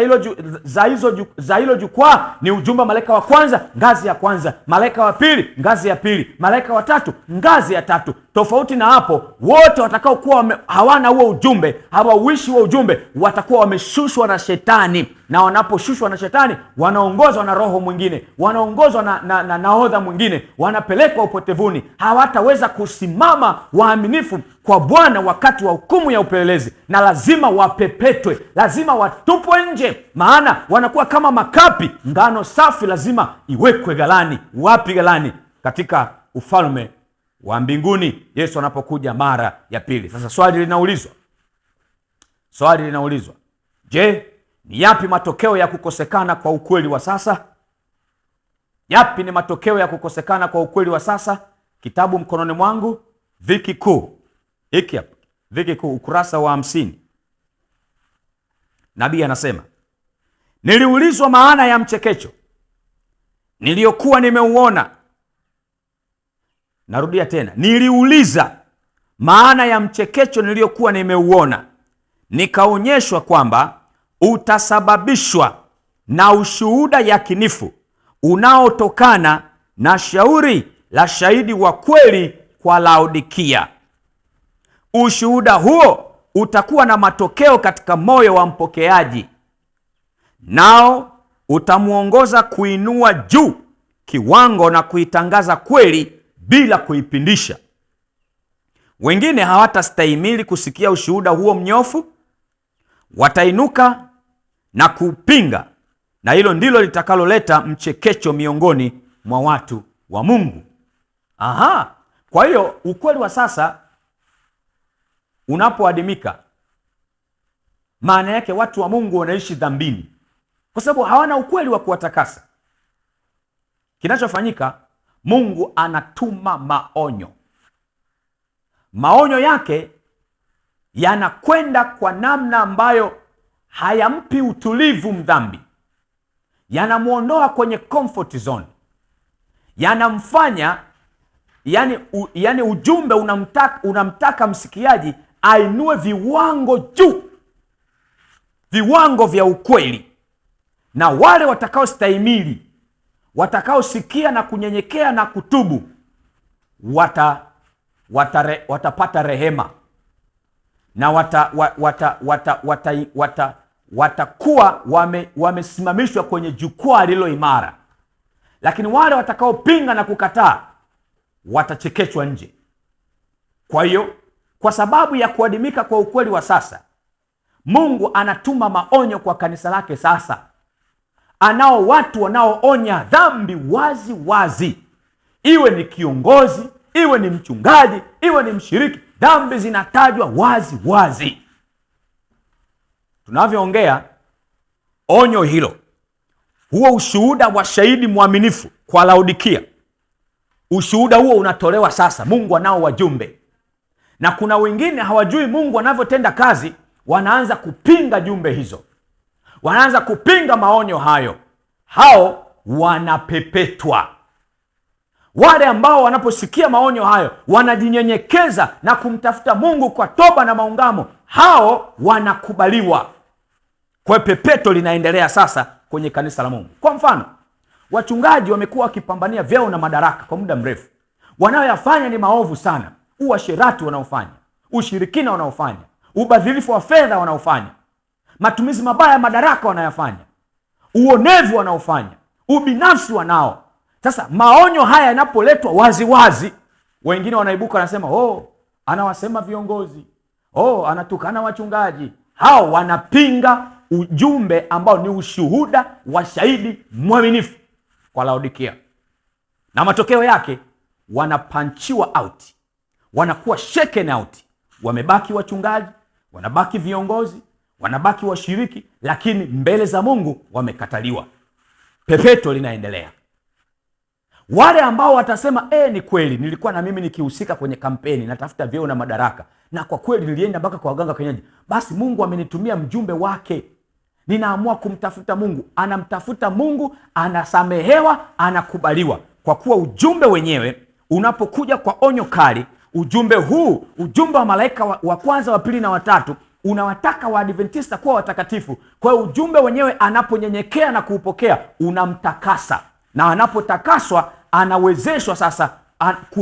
za hilo jukwaa ni ujumbe wa malaika wa kwanza, ngazi ya kwanza, malaika wa pili, ngazi ya pili, malaika wa tatu, ngazi ya tatu. Tofauti na hapo, wote watakaokuwa hawana huo ujumbe, hawauishi huo ujumbe, watakuwa wameshushwa na shetani. Na wanaposhushwa na shetani, wanaongozwa na roho mwingine, wanaongozwa na nahodha mwingine, wanapelekwa upotevuni. Hawataweza kusimama waaminifu kwa Bwana wakati wa hukumu ya upelelezi, na lazima wapepetwe, lazima watupwe nje, maana wanakuwa kama makapi. Ngano safi lazima iwekwe ghalani. Wapi ghalani? Katika ufalme wa mbinguni, Yesu anapokuja mara ya pili. Sasa swali linaulizwa, je, ni yapi matokeo ya kukosekana kwa ukweli wa sasa? Yapi ni matokeo ya kukosekana kwa ukweli wa sasa? Kitabu mkononi mwangu, Dhiki Kuu, hiki hapa, Dhiki Kuu, ukurasa wa 50. Nabii anasema, niliulizwa maana ya mchekecho niliyokuwa nimeuona. Narudia tena, niliuliza maana ya mchekecho niliyokuwa nimeuona, nikaonyeshwa kwamba utasababishwa na ushuhuda yakinifu unaotokana na shauri la shahidi wa kweli kwa Laodikia. Ushuhuda huo utakuwa na matokeo katika moyo wa mpokeaji, nao utamuongoza kuinua juu kiwango na kuitangaza kweli bila kuipindisha. Wengine hawatastahimili kusikia ushuhuda huo mnyofu, watainuka na kupinga, na hilo ndilo litakaloleta mchekecho miongoni mwa watu wa Mungu. Aha, kwa hiyo ukweli wa sasa unapoadimika, maana yake watu wa Mungu wanaishi dhambini, kwa sababu hawana ukweli wa kuwatakasa. Kinachofanyika, Mungu anatuma maonyo. Maonyo yake yanakwenda kwa namna ambayo hayampi utulivu mdhambi, yanamuondoa kwenye comfort zone, yanamfanya yani ujumbe unamtaka msikiaji ainue viwango juu, viwango vya ukweli. Na wale watakaostahimili, watakaosikia na kunyenyekea na kutubu, watapata rehema na watakuwa wamesimamishwa kwenye jukwaa lililo imara. Lakini wale watakaopinga na kukataa watachekechwa nje. Kwa hiyo, kwa sababu ya kuadimika kwa ukweli wa sasa, Mungu anatuma maonyo kwa kanisa lake sasa. Anao watu wanaoonya dhambi wazi wazi, iwe ni kiongozi, iwe ni mchungaji, iwe ni mshiriki, dhambi zinatajwa wazi wazi. Tunavyoongea, onyo hilo, huo ushuhuda wa shahidi mwaminifu kwa Laodikia, ushuhuda huo unatolewa sasa. Mungu anao wajumbe, na kuna wengine hawajui Mungu anavyotenda kazi, wanaanza kupinga jumbe hizo, wanaanza kupinga maonyo hayo. Hao wanapepetwa. Wale ambao wanaposikia maonyo hayo wanajinyenyekeza na kumtafuta Mungu kwa toba na maungamo, hao wanakubaliwa. Kwa pepeto linaendelea sasa kwenye kanisa la Mungu. Kwa mfano, wachungaji wamekuwa wakipambania vyeo na madaraka kwa muda mrefu. Wanayoyafanya ni maovu sana. Uasherati wanaofanya, ushirikina wanaofanya, Ubadhirifu wa fedha wanaofanya, matumizi mabaya ya madaraka wanayofanya, uonevu wanaofanya, ubinafsi wanao. Sasa maonyo haya yanapoletwa waziwazi, wengine wanaibuka wanasema, oh, anawasema viongozi, oh, anatukana wachungaji. Hao wanapinga ujumbe ambao ni ushuhuda wa shahidi mwaminifu kwa Laodikia, na matokeo yake wanapanchiwa out, wanakuwa shaken out. Wamebaki wachungaji, wanabaki viongozi, wanabaki washiriki, lakini mbele za Mungu wamekataliwa. Pepeto linaendelea. Wale ambao watasema ni kweli nilikuwa na mimi nikihusika kwenye kampeni, natafuta vyeo na madaraka, na kwa kweli nilienda mpaka kwa waganga kienyeji, basi Mungu amenitumia mjumbe wake, ninaamua kumtafuta Mungu. Anamtafuta Mungu, anasamehewa, anakubaliwa. Kwa kuwa ujumbe wenyewe unapokuja kwa onyo kali, ujumbe huu, ujumbe wa malaika wa kwanza, wa pili na watatu, unawataka Waadventista kuwa watakatifu. Kwa hiyo ujumbe wenyewe anaponyenyekea na kuupokea unamtakasa, na anapotakaswa anawezeshwa sasa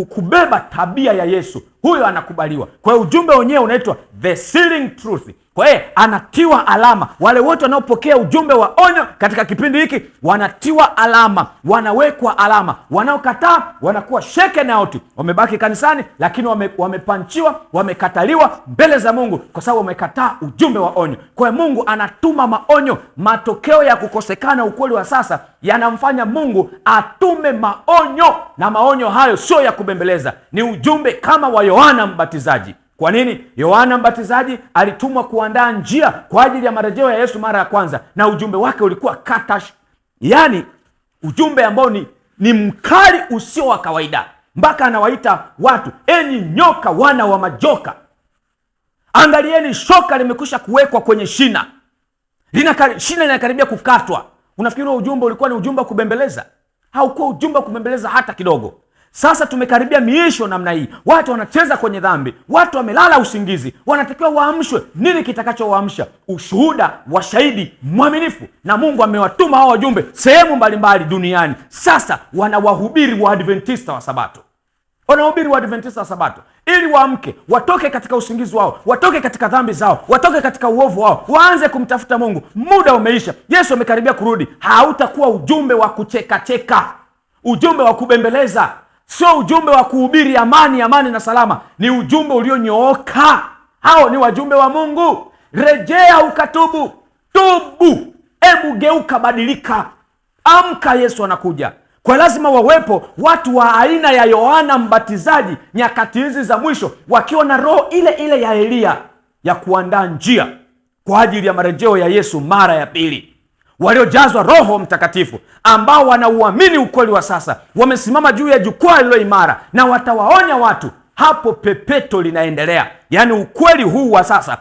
kubeba tabia ya Yesu, huyo anakubaliwa. Kwa hiyo ujumbe wenyewe unaitwa the sealing truth. Kwa hiyo anatiwa alama. Wale wote wanaopokea ujumbe wa onyo katika kipindi hiki wanatiwa alama, wanawekwa alama. Wanaokataa wanakuwa shaken out, wamebaki kanisani lakini wamepanchiwa, wamekataliwa mbele za Mungu kwa sababu wamekataa ujumbe wa onyo. Kwa hiyo Mungu anatuma maonyo. Matokeo ya kukosekana ukweli wa sasa yanamfanya Mungu atume maonyo, na maonyo hayo sio ya kubembeleza, ni ujumbe kama wa Yohana Mbatizaji. Kwa nini? Yohana Mbatizaji alitumwa kuandaa njia kwa ajili ya marejeo ya Yesu mara ya kwanza, na ujumbe wake ulikuwa katash, yani ujumbe ambao ni mkali usio wa kawaida, mpaka anawaita watu, enyi nyoka, wana wa majoka, angalieni shoka limekwisha kuwekwa kwenye shina, shina linakaribia kukatwa. Unafikiri ujumbe ulikuwa ni ujumbe wa kubembeleza? Haukuwa ujumbe wa kubembeleza hata kidogo. Sasa tumekaribia miisho namna hii, watu wanacheza kwenye dhambi, watu wamelala usingizi, wanatakiwa waamshwe. Nini kitakachowaamsha? Ushuhuda wa shahidi mwaminifu. Na Mungu amewatuma hao wajumbe sehemu mbalimbali duniani. Sasa wanawahubiri Waadventista wa Sabato, wanahubiri Waadventista wa Sabato ili waamke, watoke katika usingizi wao, watoke katika dhambi zao, watoke katika uovu wao, waanze kumtafuta Mungu. Muda umeisha, Yesu amekaribia kurudi. Hautakuwa ujumbe wa kuchekacheka, ujumbe wa kubembeleza, sio ujumbe wa kuhubiri amani, amani na salama. Ni ujumbe ulionyooka. Hao ni wajumbe wa Mungu. Rejea ukatubu, tubu, ebu geuka, badilika, amka, Yesu anakuja. Kwa lazima wawepo watu wa aina ya Yohana Mbatizaji nyakati hizi za mwisho, wakiwa na roho ile ile ya Eliya ya kuandaa njia kwa ajili ya marejeo ya Yesu mara ya pili, waliojazwa Roho Mtakatifu, ambao wanauamini ukweli wa sasa, wamesimama juu ya jukwaa lililo imara na watawaonya watu. Hapo pepeto linaendelea. Yaani ukweli huu wa sasa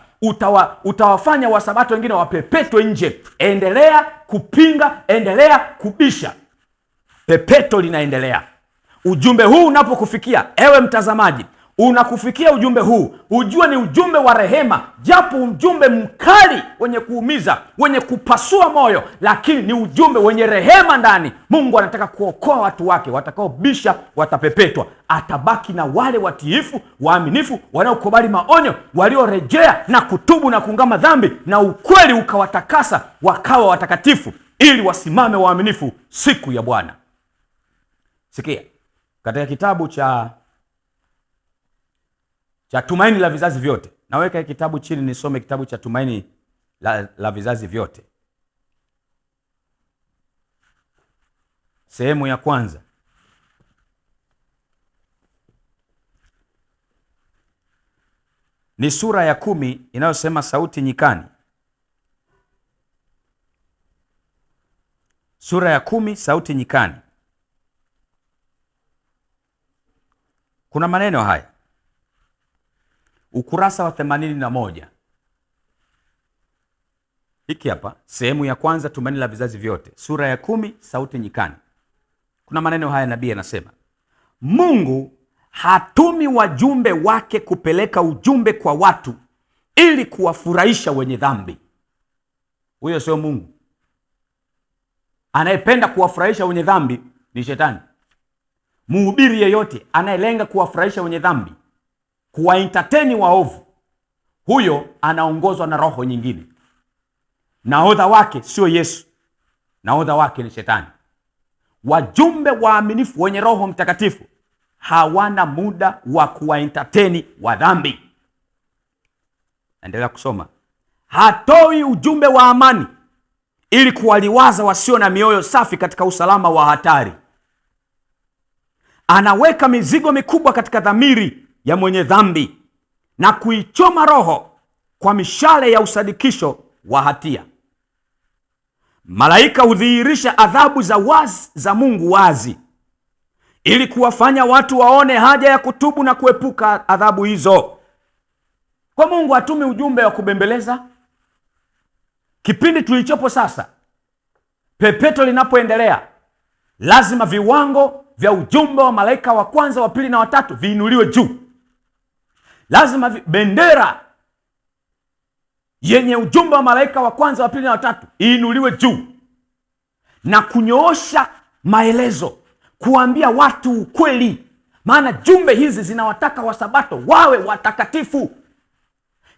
utawafanya Wasabato wengine wapepetwe nje. Endelea kupinga, endelea kubisha, pepeto linaendelea. Ujumbe huu unapokufikia ewe mtazamaji, unakufikia ujumbe huu, ujue ni ujumbe wa rehema, japo ujumbe mkali wenye kuumiza, wenye kupasua moyo, lakini ni ujumbe wenye rehema ndani. Mungu anataka kuokoa watu wake. Watakaobisha watapepetwa. Atabaki na wale watiifu, waaminifu, wanaokubali maonyo, waliorejea na kutubu na kuungama dhambi, na ukweli ukawatakasa wakawa watakatifu, ili wasimame waaminifu siku ya Bwana. Sikia, katika kitabu cha Tumaini la Vizazi Vyote. Naweka kitabu chini nisome kitabu cha Tumaini la Vizazi Vyote, sehemu ya kwanza. Ni sura ya 10 inayosema sauti nyikani. Sura ya 10, sauti nyikani. Kuna maneno haya, ukurasa wa 81. Hiki hapa sehemu ya kwanza, Tumaini la Vizazi Vyote, sura ya 10, sauti nyikani. Kuna maneno haya, nabii anasema, Mungu hatumi wajumbe wake kupeleka ujumbe kwa watu ili kuwafurahisha wenye dhambi. Huyo sio Mungu. Anayependa kuwafurahisha wenye dhambi ni shetani. Mhubiri yeyote anayelenga kuwafurahisha wenye dhambi, kuwaentertain waovu, Huyo anaongozwa na roho nyingine. Nahodha wake sio Yesu, nahodha wake ni Shetani. Wajumbe waaminifu wenye Roho Mtakatifu hawana muda wa kuwaentertain wa dhambi. Endelea kusoma. Hatoi ujumbe wa amani ili kuwaliwaza wasio na mioyo safi katika usalama wa hatari. Anaweka mizigo mikubwa katika dhamiri ya mwenye dhambi na kuichoma roho kwa mishale ya usadikisho wa hatia. Malaika hudhihirisha adhabu za wazi za Mungu wazi ili kuwafanya watu waone haja ya kutubu na kuepuka adhabu hizo. Kwa Mungu hatumi ujumbe wa kubembeleza. Kipindi tulichopo sasa, pepeto linapoendelea, lazima viwango vya ujumbe wa malaika wa kwanza, wa pili na watatu viinuliwe juu. Lazima bendera yenye ujumbe wa malaika wa kwanza, wa pili na watatu iinuliwe juu na kunyoosha maelezo, kuambia watu ukweli. Maana jumbe hizi zinawataka wasabato wawe watakatifu.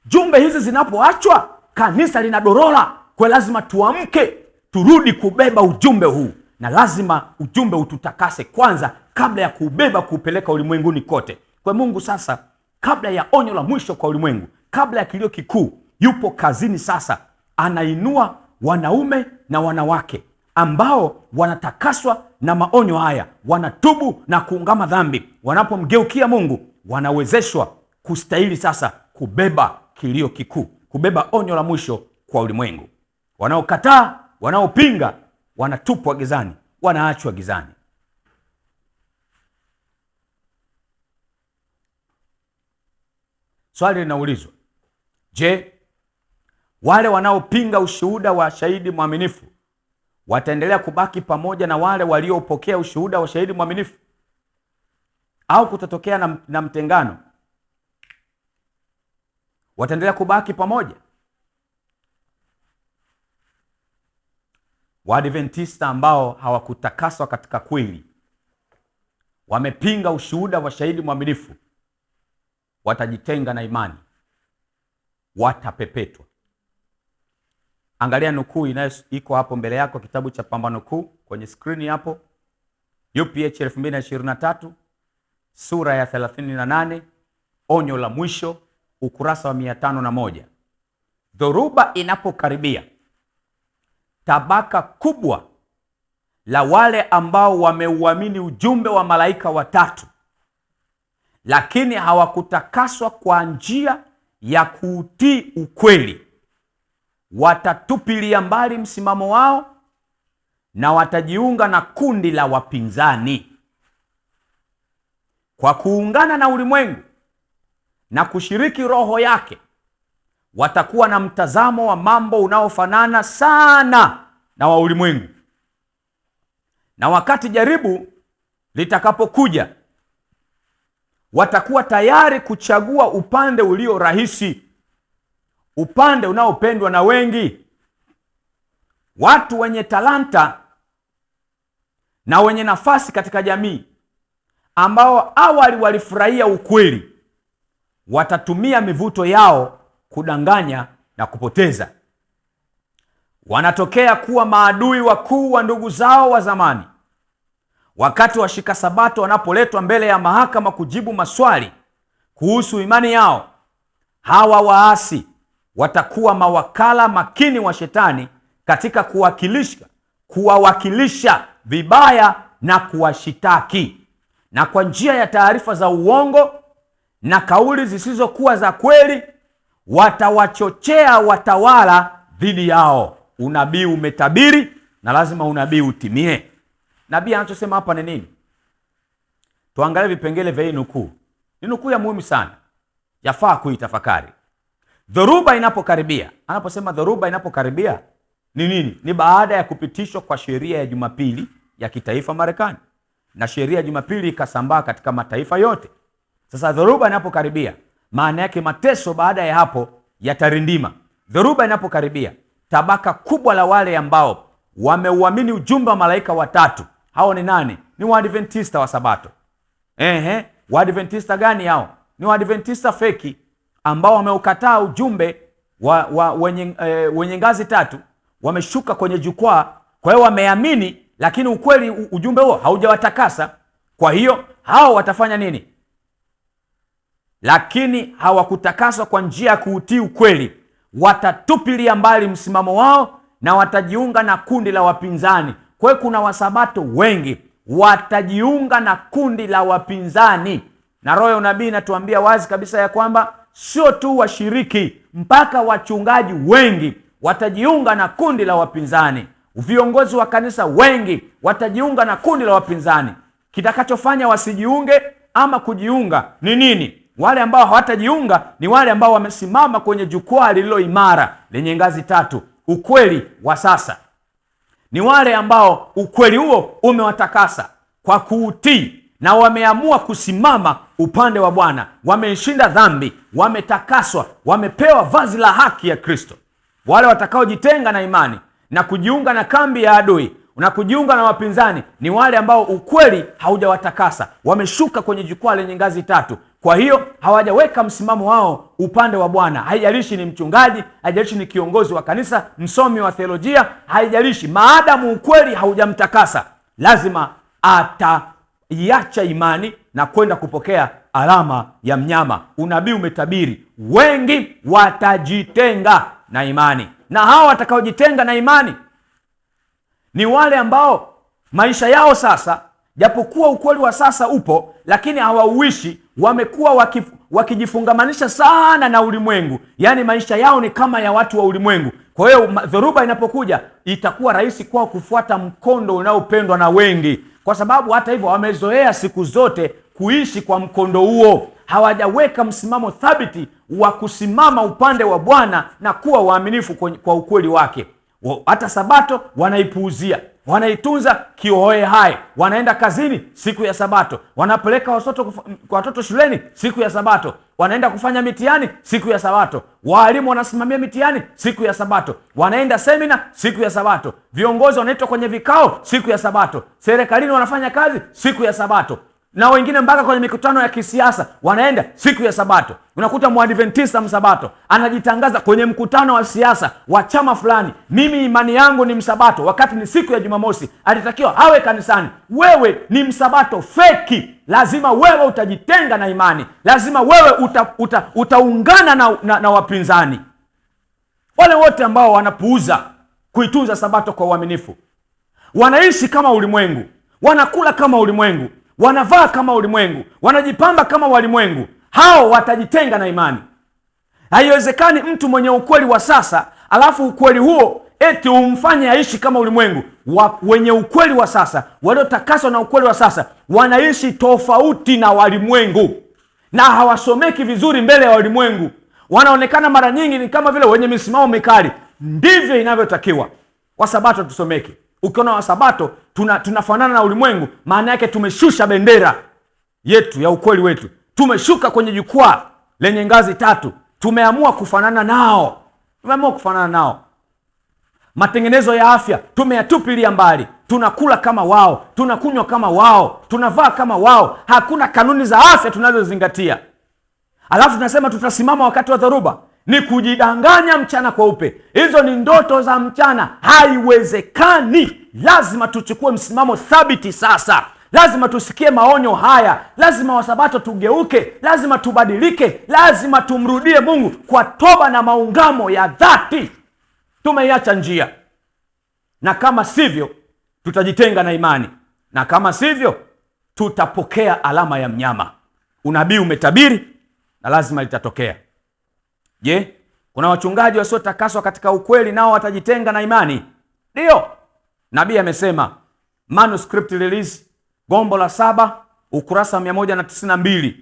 Jumbe hizi zinapoachwa, kanisa linadorora. Kwa lazima tuamke, turudi kubeba ujumbe huu, na lazima ujumbe ututakase kwanza kabla ya kuubeba kuupeleka ulimwenguni kote. Kwa Mungu sasa, kabla ya onyo la mwisho kwa ulimwengu, kabla ya kilio kikuu, yupo kazini sasa. Anainua wanaume na wanawake ambao wanatakaswa na maonyo haya, wanatubu na kuungama dhambi. Wanapomgeukia Mungu, wanawezeshwa kustahili sasa kubeba kilio kikuu, kubeba onyo la mwisho kwa ulimwengu. Wanaokataa, wanaopinga, wanatupwa gizani, wanaachwa gizani. Swali linaulizwa, je, wale wanaopinga ushuhuda wa shahidi mwaminifu wataendelea kubaki pamoja na wale waliopokea ushuhuda wa shahidi mwaminifu, au kutatokea na mtengano? Wataendelea kubaki pamoja? Waadventista ambao hawakutakaswa katika kweli, wamepinga ushuhuda wa shahidi mwaminifu, watajitenga na imani, watapepetwa. Angalia nukuu inayo iko hapo mbele yako, kitabu cha Pambano Kuu kwenye skrini hapo, UPH 2023 sura ya 38, onyo la mwisho, ukurasa wa 501. Dhoruba inapokaribia, tabaka kubwa la wale ambao wameuamini ujumbe wa malaika watatu lakini hawakutakaswa kwa njia ya kuutii ukweli, watatupilia mbali msimamo wao na watajiunga na kundi la wapinzani. Kwa kuungana na ulimwengu na kushiriki roho yake, watakuwa na mtazamo wa mambo unaofanana sana na wa ulimwengu. Na wakati jaribu litakapokuja, watakuwa tayari kuchagua upande ulio rahisi, upande unaopendwa na wengi. Watu wenye talanta na wenye nafasi katika jamii, ambao awali walifurahia ukweli, watatumia mivuto yao kudanganya na kupoteza. Wanatokea kuwa maadui wakuu wa ndugu zao wa zamani. Wakati washika sabato wanapoletwa mbele ya mahakama kujibu maswali kuhusu imani yao, hawa waasi watakuwa mawakala makini wa Shetani katika kuwawakilisha vibaya na kuwashitaki, na kwa njia ya taarifa za uongo na kauli zisizokuwa za kweli watawachochea watawala dhidi yao. Unabii umetabiri na lazima unabii utimie. Nabii anachosema hapa ni nini? Tuangalie vipengele vya hii nukuu. Ni nukuu ya muhimu sana, yafaa kuitafakari. Dhoruba inapokaribia. Anaposema dhoruba inapokaribia ni nini? Ni baada ya kupitishwa kwa sheria ya Jumapili ya kitaifa Marekani, na sheria ya Jumapili ikasambaa katika mataifa yote. Sasa dhoruba inapokaribia, maana yake mateso baada ya hapo yatarindima. Dhoruba inapokaribia, tabaka kubwa la wale ambao wameuamini ujumbe wa malaika watatu. Hao ni nani? Ni Waadventista wa Sabato. Waadventista gani hao? Ni Waadventista feki ambao wameukataa ujumbe wa wenye ngazi tatu, wameshuka kwenye jukwaa. Kwa hiyo wameamini, lakini ukweli ujumbe huo haujawatakasa. Kwa hiyo hao watafanya nini? Lakini hawakutakaswa kwa njia ya kuutii ukweli, watatupilia mbali msimamo wao na watajiunga na kundi la wapinzani. Kwa hiyo kuna wasabato wengi watajiunga na kundi la wapinzani, na roho ya unabii inatuambia wazi kabisa ya kwamba sio tu washiriki, mpaka wachungaji wengi watajiunga na kundi la wapinzani, viongozi wa kanisa wengi watajiunga na kundi la wapinzani. Kitakachofanya wasijiunge ama kujiunga ni nini? Wale ambao hawatajiunga ni wale ambao wamesimama kwenye jukwaa lililo imara lenye ngazi tatu, ukweli wa sasa. Ni wale ambao ukweli huo umewatakasa kwa kuutii na wameamua kusimama upande wa Bwana, wameishinda dhambi, wametakaswa, wamepewa vazi la haki ya Kristo. Wale watakaojitenga na imani na kujiunga na kambi ya adui na kujiunga na wapinzani ni wale ambao ukweli haujawatakasa, wameshuka kwenye jukwaa lenye ngazi tatu. Kwa hiyo hawajaweka msimamo wao upande wa Bwana. Haijalishi ni mchungaji, haijalishi ni kiongozi wa kanisa, msomi wa theolojia, haijalishi, maadamu ukweli haujamtakasa, lazima ataiacha imani na kwenda kupokea alama ya mnyama. Unabii umetabiri wengi watajitenga na imani, na hawa watakaojitenga na imani ni wale ambao maisha yao sasa, japokuwa ukweli wa sasa upo, lakini hawauishi. Wamekuwa wakijifungamanisha sana na ulimwengu, yaani maisha yao ni kama ya watu wa ulimwengu. Kwa hiyo dhoruba inapokuja itakuwa rahisi kwao kufuata mkondo unaopendwa na wengi, kwa sababu hata hivyo wamezoea siku zote kuishi kwa mkondo huo. Hawajaweka msimamo thabiti wa kusimama upande wa Bwana na kuwa waaminifu kwa ukweli wake. Hata Sabato wanaipuuzia, wanaitunza kihoe hai. Wanaenda kazini siku ya Sabato, wanapeleka watoto shuleni siku ya Sabato, wanaenda kufanya mitihani siku ya Sabato, walimu wanasimamia mitihani siku ya Sabato, wanaenda semina siku ya Sabato, viongozi wanaitwa kwenye vikao siku ya Sabato, serikalini wanafanya kazi siku ya Sabato, na wengine mpaka kwenye mikutano ya kisiasa wanaenda siku ya Sabato. Unakuta Mwadventista msabato anajitangaza kwenye mkutano wa siasa wa chama fulani, mimi imani yangu ni msabato, wakati ni siku ya Jumamosi, alitakiwa awe kanisani. Wewe ni msabato feki. Lazima wewe utajitenga na imani, lazima wewe utaungana na wapinzani. Wale wote ambao wanapuuza kuitunza Sabato kwa uaminifu, wanaishi kama ulimwengu, wanakula kama ulimwengu, wanavaa kama ulimwengu, wanajipamba kama walimwengu, hao watajitenga na imani. Haiwezekani mtu mwenye ukweli wa sasa alafu ukweli huo eti umfanye aishi kama ulimwengu. Wenye ukweli wa sasa, waliotakaswa na ukweli wa sasa, wanaishi tofauti na walimwengu na hawasomeki vizuri mbele ya walimwengu. Wanaonekana mara nyingi ni kama vile wenye misimamo mikali. Ndivyo inavyotakiwa. Wasabato tusomeke. Ukiona Wasabato tunafanana na ulimwengu, maana yake tumeshusha bendera yetu ya ukweli wetu, tumeshuka kwenye jukwaa lenye ngazi tatu, tumeamua kufanana nao, tumeamua kufanana nao. Matengenezo ya afya tumeyatupilia mbali, tunakula kama wao, tunakunywa kama wao, tunavaa kama wao, hakuna kanuni za afya tunazozingatia. Alafu tunasema tutasimama wakati wa dhoruba. Ni kujidanganya mchana kweupe. Hizo ni ndoto za mchana, haiwezekani. Lazima tuchukue msimamo thabiti sasa. Lazima tusikie maonyo haya, lazima Wasabato tugeuke, lazima tubadilike, lazima tumrudie Mungu kwa toba na maungamo ya dhati. Tumeiacha njia, na kama sivyo tutajitenga na imani, na kama sivyo tutapokea alama ya mnyama. Unabii umetabiri na lazima litatokea. Je, kuna wachungaji wasiotakaswa katika ukweli nao watajitenga na imani? Ndio, nabii amesema. Manuscript Release gombo la 7 ukurasa 192,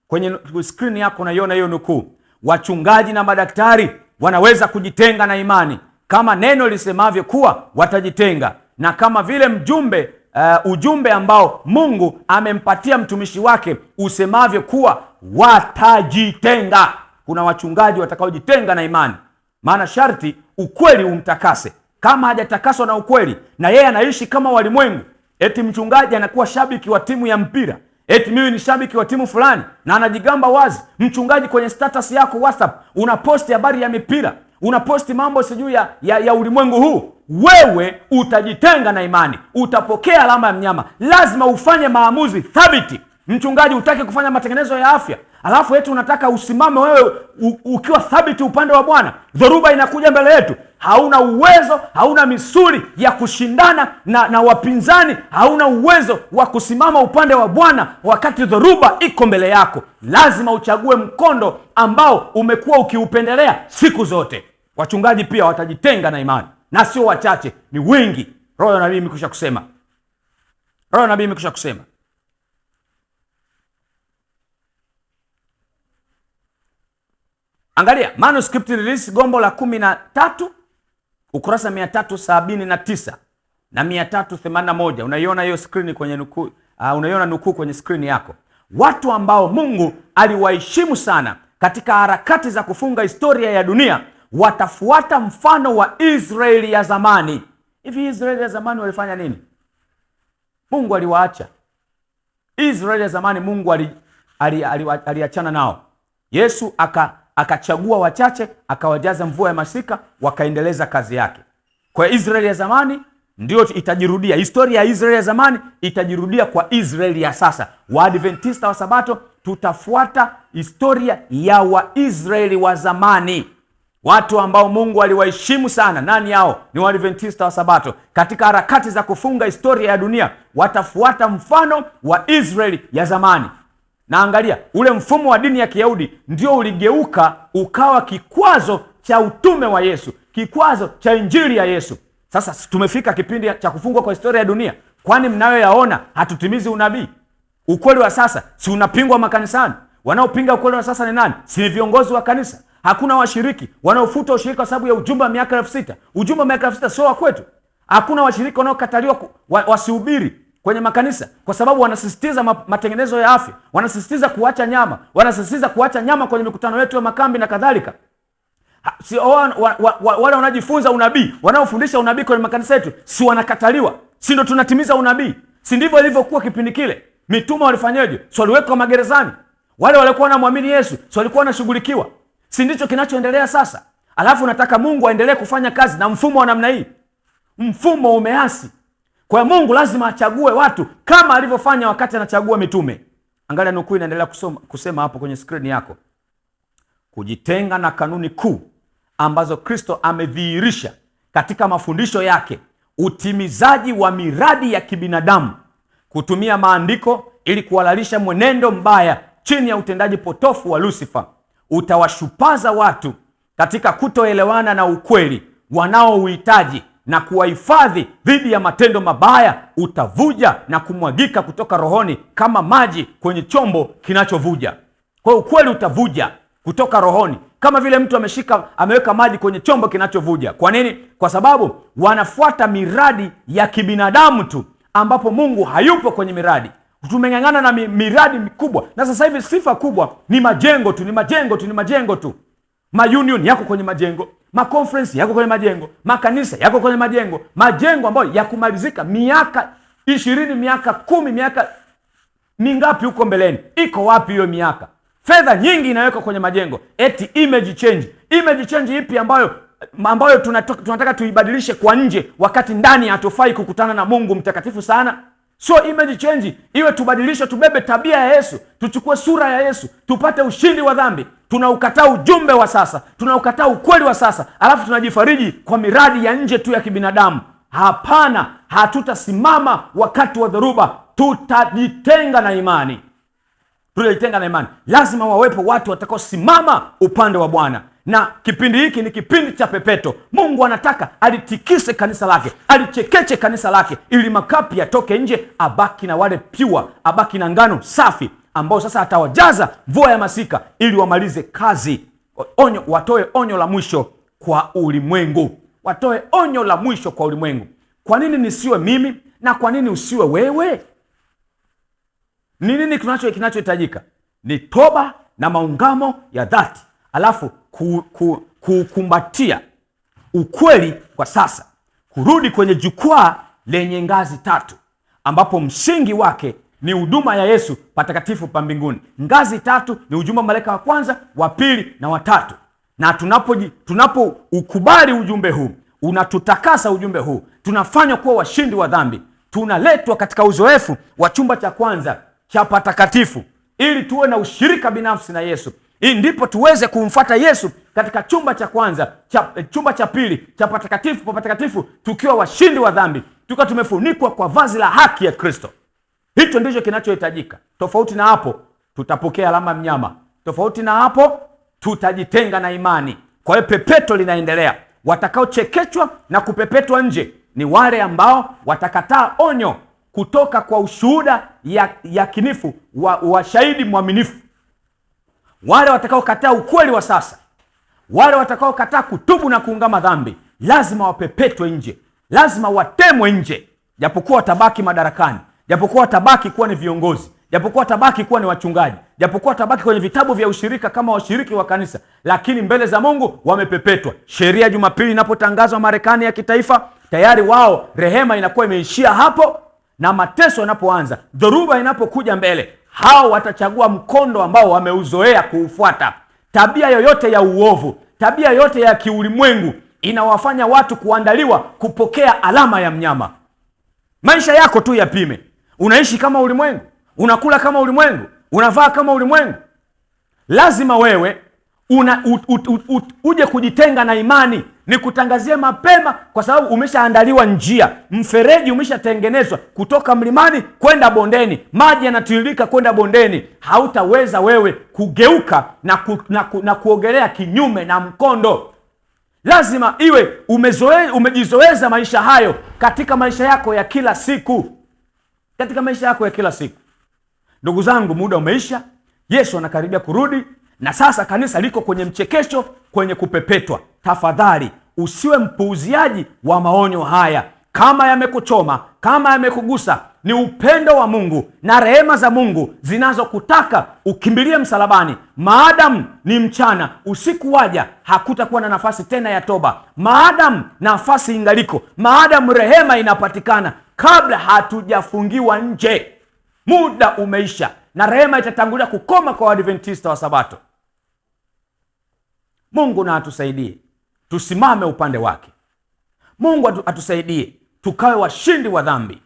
kwenye screen yako unaiona hiyo nukuu. Wachungaji na madaktari wanaweza kujitenga na imani kama neno lisemavyo kuwa watajitenga, na kama vile ujumbe ambao Mungu amempatia mtumishi wake usemavyo kuwa watajitenga. Kuna wachungaji watakaojitenga na imani, maana sharti ukweli umtakase. Kama hajatakaswa na ukweli na yeye anaishi kama walimwengu, eti mchungaji anakuwa shabiki wa timu ya mpira, Eti mimi ni shabiki wa timu fulani, na anajigamba wazi. Mchungaji, kwenye status yako WhatsApp unaposti habari ya mipira, unaposti mambo sijui ya ulimwengu huu. Wewe utajitenga na imani, utapokea alama ya mnyama. Lazima ufanye maamuzi thabiti. Mchungaji, hutaki kufanya matengenezo ya afya, alafu eti unataka usimame wewe ukiwa thabiti upande wa Bwana. Dhoruba inakuja mbele yetu, hauna uwezo, hauna misuli ya kushindana na wapinzani, hauna uwezo wa kusimama upande wa Bwana wakati dhoruba iko mbele yako. Lazima uchague mkondo ambao umekuwa ukiupendelea siku zote. Wachungaji pia watajitenga na imani, na sio wachache, ni wengi. Roho ya nabii imekwisha kusema. Roho ya nabii imekwisha kusema. Angalia manuscript release gombo la 13 ukurasa 379 na 381. Unaiona hiyo screen kwenye nukuu, unaiona nukuu kwenye screen yako. Watu ambao Mungu aliwaheshimu sana katika harakati za kufunga historia ya dunia watafuata mfano wa Israeli ya zamani. Hivi Israeli ya zamani walifanya nini? Mungu aliwaacha. Israeli ya zamani Mungu aliachana nao. Yesu akachagua wachache, akawajaza mvua ya masika, wakaendeleza kazi yake. Kwa Israeli ya zamani ndio itajirudia. Historia ya Israeli ya zamani itajirudia kwa Israeli ya sasa. Waadventista wa Sabato tutafuata historia ya Waisraeli wa zamani. Watu ambao Mungu aliwaheshimu sana. Nani hao? Ni Waadventista wa Sabato. Katika harakati za kufunga historia ya dunia watafuata mfano wa Israeli ya zamani. Na angalia, ule mfumo wa dini ya Kiyahudi ndio uligeuka ukawa kikwazo cha utume wa Yesu, kikwazo cha injili ya Yesu. Sasa tumefika kipindi cha kufungwa kwa historia ya dunia. Kwani mnayoyaona hatutimizi unabii? Ukweli wa sasa si unapingwa makanisani? Wanaopinga ukweli wa sasa ni nani? Si viongozi wa kanisa? Hakuna washiriki wanaofuta ushirika kwa sababu ya ujumbe wa miaka 6000. Ujumbe wa miaka 6000 sio wa kwetu. Hakuna washiriki wanaokataliwa wasihubiri kwenye makanisa kwa sababu wanasisitiza matengenezo ya afya, wanasisitiza kuacha nyama, wanasisitiza kuacha nyama kwenye mikutano yetu ya makambi na kadhalika. Si wale wanajifunza unabii, wanaofundisha unabii kwenye makanisa yetu, si wanakataliwa? Si ndio tunatimiza unabii? Si ndivyo ilivyokuwa kipindi kile? Mitume walifanyaje? Si waliwekwa magerezani? Wale waliokuwa wanamwamini Yesu, si walikuwa wanashughulikiwa? Si ndicho kinachoendelea sasa? Alafu nataka Mungu aendelee kufanya kazi na mfumo wa namna hii. Mfumo umeasi. Kwa Mungu lazima achague watu kama alivyofanya wakati anachagua mitume. Angalia nukuu inaendelea kusema hapo kwenye screen yako. Kujitenga na kanuni kuu ambazo Kristo amedhihirisha katika mafundisho yake, utimizaji wa miradi ya kibinadamu, kutumia maandiko ili kuhalalisha mwenendo mbaya chini ya utendaji potofu wa Lucifer, utawashupaza watu katika kutoelewana na ukweli wanaouhitaji na kuwahifadhi dhidi ya matendo mabaya. Utavuja na kumwagika kutoka rohoni kama maji kwenye chombo kinachovuja. Kwa ukweli utavuja kutoka rohoni kama vile mtu ameweka maji kwenye chombo kinachovuja. Kwa nini? Kwa sababu wanafuata miradi ya kibinadamu tu, ambapo Mungu hayupo kwenye miradi. Tumeng'ang'ana na miradi mikubwa, na sasa hivi sifa kubwa ni majengo tu, ni majengo tu, ni majengo tu. Ma union yako kwenye majengo, ma conference yako kwenye majengo, makanisa yako kwenye majengo, majengo ambayo yakumalizika miaka 20, miaka 10, miaka mingapi huko mbeleni. Iko wapi hiyo miaka? Fedha nyingi inawekwa kwenye majengo. Eti image change. Image change ipi ambayo tunataka tuibadilishe kwa nje wakati ndani hatufai kukutana na Mungu mtakatifu sana? Sio image change iwe tubadilishe, tubebe tabia ya Yesu, tuchukue sura ya Yesu, tupate ushindi wa dhambi. Tunaukataa ujumbe wa sasa, tunaukataa ukweli wa sasa, alafu tunajifariji kwa miradi ya nje tu ya kibinadamu. Hapana, hatutasimama wakati wa dhoruba. Tutajitenga na imani. Tutajitenga na imani. Lazima wawepo watu watakaosimama upande wa Bwana. Na kipindi hiki ni kipindi cha pepeto. Mungu anataka alitikise kanisa lake, alichekeche kanisa lake, ili makapi yatoke nje, abaki na wale pure, abaki na ngano safi, ambao sasa atawajaza mvua ya masika ili wamalize kazi. Onyo, watoe onyo la mwisho kwa ulimwengu. Watoe onyo la mwisho kwa ulimwengu. Kwa nini nisiwe mimi na kwa nini usiwe wewe? Ni nini kinachohitajika? Ni toba na maungamo ya dhati. Alafu kukumbatia ukweli kwa sasa, kurudi kwenye jukwaa lenye ngazi tatu ambapo msingi wake ni huduma ya Yesu patakatifu pa mbinguni. Ngazi tatu ni ujumbe wa malaika wa kwanza, wa pili na wa tatu. Na tunapoukubali ujumbe huu, unatutakasa ujumbe huu, tunafanywa kuwa washindi wa dhambi, tunaletwa katika uzoefu wa chumba cha kwanza cha patakatifu ili tuwe na ushirika binafsi na Yesu. Hii ndipo tuweze kumfuata Yesu katika chumba cha kwanza, chumba cha pili cha patakatifu pa patakatifu, tukiwa washindi wa dhambi, tukiwa tumefunikwa kwa vazi la haki ya Kristo. Hicho ndicho kinachohitajika. Tofauti na hapo tutapokea alama mnyama. Tofauti na hapo tutajitenga na imani. Kwa hiyo pepeto linaendelea. Watakaochekechwa na kupepetwa nje ni wale ambao watakataa onyo kutoka kwa ushuhuda yakinifu wa shahidi mwaminifu. Wale watakaokataa ukweli wa sasa, wale watakaokataa kutubu na kuungama dhambi, lazima wapepetwe nje, lazima watemwe nje. Japokuwa watabaki madarakani, japokuwa watabaki kuwa ni viongozi, japokuwa watabaki kuwa ni wachungaji, japokuwa watabaki kwenye vitabu vya ushirika kama washiriki wa kanisa, lakini mbele za Mungu wamepepetwa. Sheria Jumapili inapotangazwa Marekani ya kitaifa, tayari wao rehema inakuwa imeishia hapo, na mateso yanapoanza, dhoruba inapokuja mbele, hao watachagua mkondo ambao wameuzoea kuufuata. Tabia yoyote ya uovu, tabia yoyote ya kiulimwengu inawafanya watu kuandaliwa kupokea alama ya mnyama. Maisha yako tu yapime. Unaishi kama ulimwengu, unakula kama ulimwengu, unavaa kama ulimwengu. Lazima wewe uje kujitenga na imani. Nikutangazie mapema, kwa sababu umeshaandaliwa njia. Mfereji umeshatengenezwa kutoka mlimani kwenda bondeni, maji yanatiririka kwenda bondeni. Hautaweza wewe kugeuka na kuogelea kinyume na mkondo. Lazima iwe umejizoeza maisha hayo katika maisha yako ya kila siku. Katika maisha yako ya kila siku. Ndugu zangu, muda umeisha. Yesu anakaribia kurudi, na sasa kanisa liko kwenye mchekesho, kwenye kupepetwa. Tafadhali usiwe mpuuziaji wa maonyo haya. Kama yamekuchoma, kama yamekugusa, ni upendo wa Mungu na rehema za Mungu zinazokutaka ukimbilie msalabani. Maadamu ni mchana, usiku waja, hakutakuwa na nafasi tena ya toba. Maadamu nafasi ingaliko, maadamu rehema inapatikana, kabla hatujafungiwa nje. Muda umeisha, na rehema itatangulia kukoma kwa Waadventista wa Sabato. Mungu na atusaidie tusimame upande wake. Mungu atusaidie tukawe washindi wa dhambi.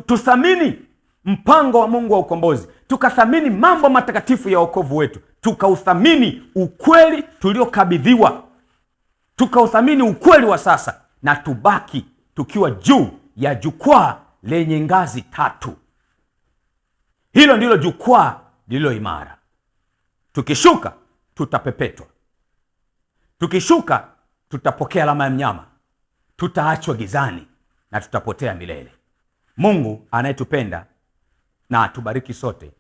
Tuthamini mpango wa Mungu wa ukombozi, tukathamini mambo matakatifu ya wokovu wetu, tukauthamini ukweli tuliokabidhiwa, tukauthamini ukweli wa sasa, na tubaki tukiwa juu ya jukwaa lenye ngazi tatu. Hilo ndilo jukwaa lililo imara. Tukishuka tutapepetwa, tukishuka tutapokea alama ya mnyama, tutaachwa gizani na tutapotea milele. Mungu anayetupenda na atubariki sote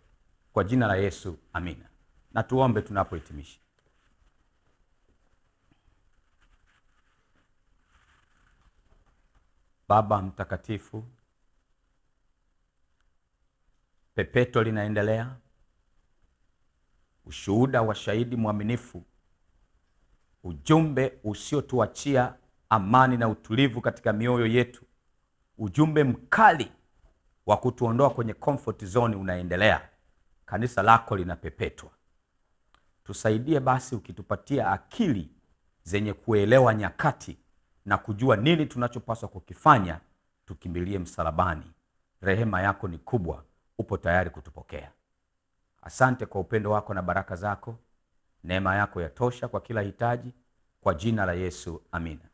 kwa jina la Yesu, amina. Na tuombe tunapohitimisha. Baba mtakatifu, pepeto linaendelea. Ushuhuda wa shahidi mwaminifu, ujumbe usiotuachia amani na utulivu katika mioyo yetu, ujumbe mkali wa kutuondoa kwenye comfort zone unaendelea. Kanisa lako linapepetwa. Tusaidie basi, ukitupatia akili zenye kuelewa nyakati na kujua nini tunachopaswa kukifanya, tukimbilie msalabani. Rehema yako ni kubwa, upo tayari kutupokea. Asante kwa upendo wako na baraka zako. Neema yako yatosha kwa kila hitaji. Kwa jina la Yesu, amina.